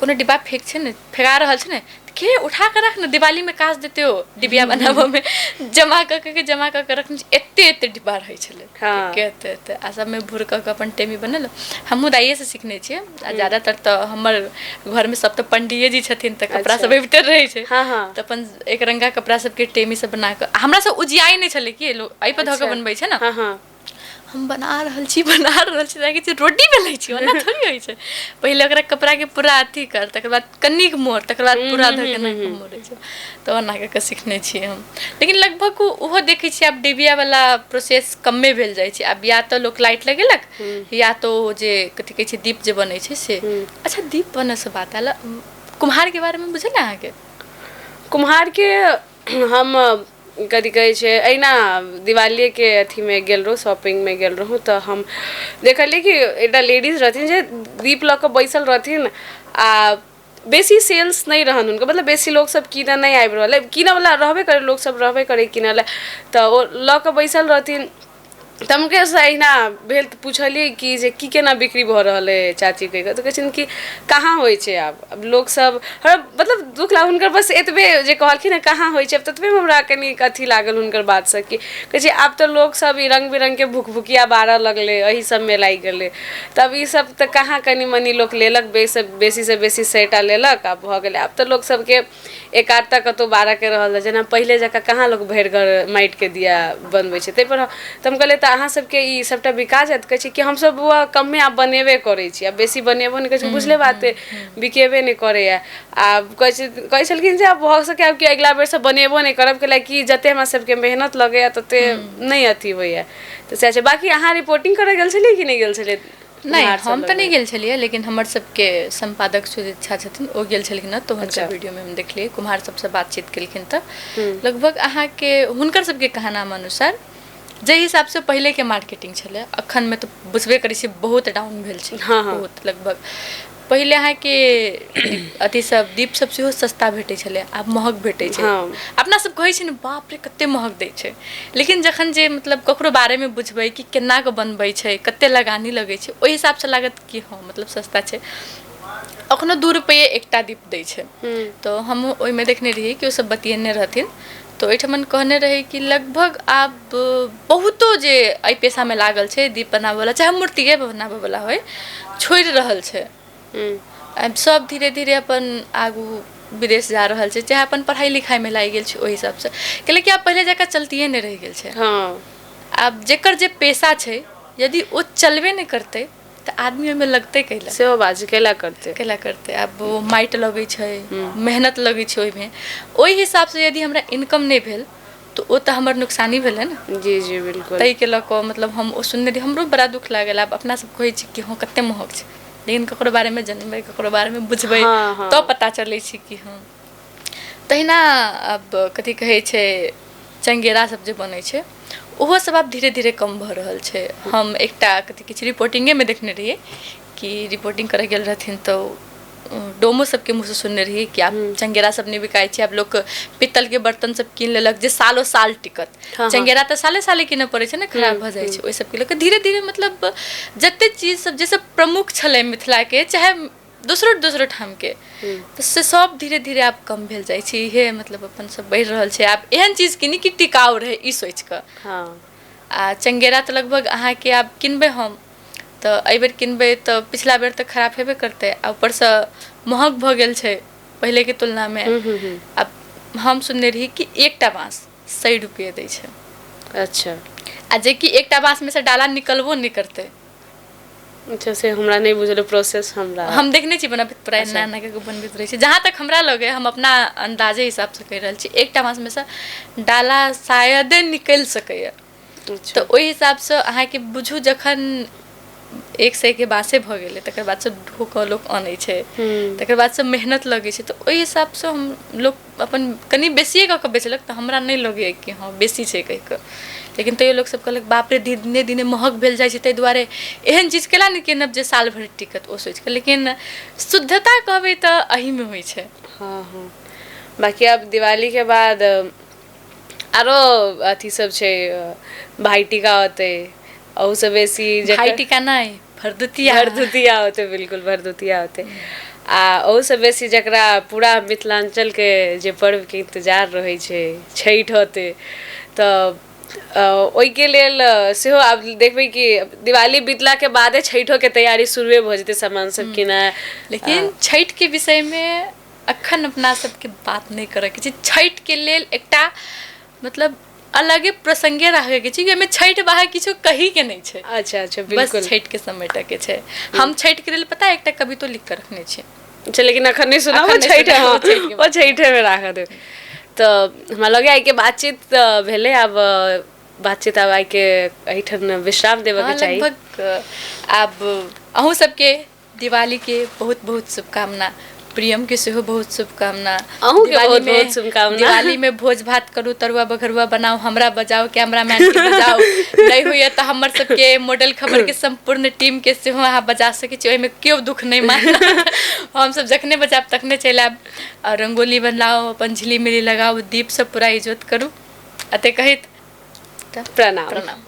कोनो डिब्बा फेक छै ने, फेका रहल छै ने, के उठा कऽ रख ने, दिवालीमे काज देतै ओ डिबिया बनाबऽमे, जमा कऽ कऽ के जमा कऽ कऽ रखने, एते एते डिब्बा रहै छलै। हँ। के एते एते, आ सबमे भूर कऽ कऽ अपन टेमी बनेलहुँ। हमहूँ दाइएसँ सिखने छियै, आ ज्यादातर तऽ हमर घरमे सब तऽ पंडिये जी छथिन, तऽ कपड़ा सब अबिते रहै छै। हँ हँ तऽ अपन एक रंगा कपड़ा सबके टेमी सब बना कऽ, हमरा सब उजियाइ नहि छलै कि लोक एहिपर धऽ कऽ बनबै छै ने। हँ हँ हम बना रहल छी, बना रहल छी, लागै छै रोटी बेलै छी, ओना थोड़ी होइ छै। पहिले ओकरा कपड़ाके पूरा अथी कर, तकर बाद कनिक मोड़, तकर बाद पूरा धऽ के एना मोड़ै छै। तऽ ओना कऽ कऽ सिखने छियै हम। लेकिन लगभग ओहो देखै छियै आब डिबियावला प्रोसेस कमे भेल जाइ छै। आब या तऽ लोक लाइट लगेलक, या तऽ ओ जे कथी कहै छै दीप जे बनै छै से। अच्छा, दीप बनऽसँ बात आयल, कुम्हारके बारेमे बुझल अहाँके? कुम्हारके हम कथी कहै छै, एहिना दिवालीके अथीमे गेल रहौँ, शॉपिंगमे गेल रहौँ, तऽ हम देखलियै कि एकटा लेडीज रहथिन जे दीप लऽ कऽ बैसल रहथिन, आ बेसी सेल्स नहि रहनि हुनकर, मतलब बेसी लोकसभ कीनऽ नहि आबि रहल अइ, कीनऽवला रहबे करै, लोकसभ रहबे करै कीनऽ लए, तऽ ओ लऽ कऽ बैसल रहथिन। तऽ हुनकेसँ अहिना भेल तऽ पुछलियै कि जे की केना बिक्री भऽ रहल अइ चाची कहि कऽ, तऽ कहै छथिन कि कहाँ होइ छै आब, आब लोकसभ हमरा मतलब दुःख लागल हुनकर, बस एतबे जे कहलखिन हँ कहाँ होइ छै आब, ततबेमे हमरा कनिक अथी लागल हुनकर बातसँ कि कहै छै आब तऽ लोकसभ ई रङ्ग बिरङ्गके भुकभुकिया बारऽ लगलै, एहि सभमे लागि गेलै, तब ईसभ तऽ कहाँ कनि मनि लोक लेलक, बेसीसँ बेसी 100 टा लेलक, आब भऽ गेलै। आब तऽ लोकसभके एक आध टा कतहु बारऽके रहल, जेना पहिले जकाँ कहाँ लोक भरि घर माटिके दिया बनबै छै। ताहिपर तऽ हम कहलियै तऽ अहाँ सबके ई सबटा बिका जायत? कहै छै कि हमसब बौआ कमे आब बनेबे करै छी, आब बेसी बनेबो नहि करै छी, बुझले बात अइ बिकेबे नहि करैया। आब कहै छलखिन जे आब भऽ सकै आब कि अगिला बेरसँ बनेबो नहि करब, कैला कि जते हमरा सबके मेहनत लगैया तते नहि अथी होइया। तऽ सएह छै। बाकी अहाँ रिपोर्टिंग करऽ गेल छलियै कि नहि गेल छलियै? नहि, हम तऽ नहि गेल छलियै, लेकिन हमर सबके सम्पादक सुजीत झा छथिन, ओ गेल छलखिन हँ, तऽ हुनकर वीडियोमे हम देखलियै कुम्हार सबसँ बातचीत केलखिन। तऽ लगभग अहाँके हुनकर सबके कहनाम अनुसार जाहि हिसाबसँ पहिलेके मार्केटिंग छलै, अखनमे तऽ बुझबे करै छियै बहुत डाउन भेल छै। हँ हँ बहुत। लगभग पहिले अहाँके अथी सब दीप सब सेहो सस्ता भेटै छलै, आब महग भेटै छै। अपना सब कहै छै ने बाप रे कते महग दै छै, लेकिन जखन जे मतलब ककरो बारेमे बुझबै कि केना कऽ बनबै छै, कते लगानी लगै छै, ओहि हिसाबसँ लागत कि हँ मतलब सस्ता छै। अखनो 2 रुपैए एकटा दीप दै छै। तऽ हम ओहिमे देखने रहियै कि ओसब बतियेने रहथिन, तऽ ओहिठमन कहने रहै कि लगभग आब बहुतो जे एहि पेशामे लागल छै, दीप बनाबऽवला चाहे मूर्तिए बनाबऽवला होइ, छोड़ि रहल छै। आब सब धीरे धीरे अपन आगू विदेश जा रहल छै, चाहे अपन पढ़ाइ लिखाइमे लागि गेल छै, ओहि हिसाबसँ कैलाकि आब पहिले जकाँ चलतिए नहि रहि गेल छै। आब जेकर जे पेशा छै, यदि ओ चलबे नहि करतै तऽ आदमी ओहिमे लगतै कैला? सेहो बात छै, कैला करतै? कैला करतै? आब ओ माटि लगै छै, मेहनत लगै छै ओहिमे, ओहि हिसाबसँ यदि हमरा इनकम नहि भेल तऽ ओ तऽ हमर नुकसानी भेलै ने। जी जी, बिल्कुल। ताहिके लऽ कऽ मतलब हम ओ सुनने रही, हमरो बड़ा दुख लागल। आब अपना सब कहै छी कि हँ कते महग छै, लेकिन ककरो बारेमे जनबै, ककरो बारेमे बुझबै हँ तऽ पता चलै छै कि हँ। तहिना आब कथी कहै छै, चंगेरा सब जे बनै छै, ओहो सब आब धीरे धीरे कम भऽ रहल छै। हम एकटा कथी कहै छै रिपोर्टिंगेमे देखने रहियै कि रिपोर्टिंग करऽ गेल रहथिन, तऽ डोमो सबके मुँहसँ सुनने रहियै कि आब चंगेरा सब नहि बिकाइ छै, आब लोक पित्तलके बर्तन सब कीन लेलक जे सालो साल टिकत। हँ चंगेरा तऽ साले साले कीनऽ पड़ै छै ने, खराब भऽ जाइ छै। ओहि सबके लऽ कऽ धीरे धीरे मतलब जते चीज सब जे सब प्रमुख छलै मिथिलाके, चाहे दोसरो दोसरो ठामके, तऽ से सब धीरे धीरे आब कम भेल जाइ छै। इहे मतलब अपन सब बढ़ि रहल छै, आब एहन चीज कीनी कि टिकाउ रहै, ई सोचि कऽ। आ चंगेरा तऽ लगभग अहाँके आब किनबै हम तऽ एहिबेर किनबै तऽ पिछला बेर तऽ खराब हेबे करतै, आ ऊपरसँ महग भऽ गेल छै पहिलेके तुलनामे। आब हम सुनने रही कि एकटा बाँस 100 रुपये दै छै। आ जेकि एकटा बाँसमे से डाला निकलबो नहि करतै। अच्छा, से हमरा नहि बुझल प्रोसेस हमरा। हम देखने छी बनबैत, प्राय एना एना कऽ बनबैत रहै छै। जहाँ तक हमरा लगैए, हम अपना अन्दाजे हिसाबसँ कहि रहल छी, एकटा बाँसमे सँ डाला शायदे निकलि सकैए। तऽ ओहि हिसाबसँ अहाँके बुझू जखन 100 के बाँसे भऽ गेलै, तकर बादसँ ढो कऽ लोक अनै छै, तकर बादसँ मेहनत लगै छै, तऽ ओहि हिसाबसँ हम लोक अपन कनि बेसिए कऽ कऽ बेचलक, तऽ हमरा नहि लगैए कि हँ बेसी छै कहि कऽ। लेकिन तैयो लोकसभ कहलक बाप रे दिने दिने महग भेल जाइ छै, ताहि दुआरे एहन चीज केना नहि कीनब जे साल भरि टिकत, ओ सोचि कऽ। लेकिन शुद्धता कहबै तऽ एहिमे होइ छै। हँ हँ बाकी आब दिवालीके बाद आरो अथी सब छै, भाइ टीका होतै, अहूसँ बेसी भाइ टीका नहि, भरदुतिया। भरदुतिया होतै, बिल्कुल भरदुतिया होतै। आ ओहूसँ बेसी जकरा पूरा मिथिलाञ्चलके जे पर्वके इन्तजार रहै छै छठि होतै, तऽ ओहिके लेल सेहो आब देखबै कि दिवाली बीतलाके बादे छठिओके तैयारी शुरुए भऽ जेतै, सामान सब किनाइ। लेकिन छठिके विषयमे अखन अपना सबके बात नहि करऽके छै। छठिके लेल एकटा मतलब अलगे प्रसंगे राखैके छै कि ओहिमे छठि बाहर किछो कहीके नहि छै। अच्छा अच्छा, बस बिल्कुल छठिके समेटऽके छै। हम छठिके लेल पता एकटा कवितो लिख कऽ रखने छी। अच्छा, लेकिन अखन नहि सुनाबू। अखन नहि छठि सुनाबू, हँ, छठिके ओ छठिमे राखऽ देब। तऽ हमरा लगैए आइके बातचीत तऽ भेलै, आब बातचीत आब आइके एहिठाम विश्राम देबऽके हँ, चाही। लगभग आब अहूँ सबके दिवालीके बहुत बहुत शुभकामना, प्रियम के सेहो बहुत शुभकामना। अहूँके दिवाली बहुत में बहुत शुभकामना। दिवाली में भोज भात करू, तरुआ बघरुआ बनाउ, हमरा बजाउ, कैमरामैन के बजाउ, नहि होइए तऽ हमर सबके मॉडल खबर के सम्पूर्ण टीम के सेहो अहाँ बजा सकै छी, ओहिमे केओ दुख नहि मानत, हमसब जखने बजायब तखने चलि आयब। आ रंगोली बनाउ, अपन झिली मिली लगाउ, दीप सब पूरा इजोत करू। एते कहैत प्रणाम। प्रणाम।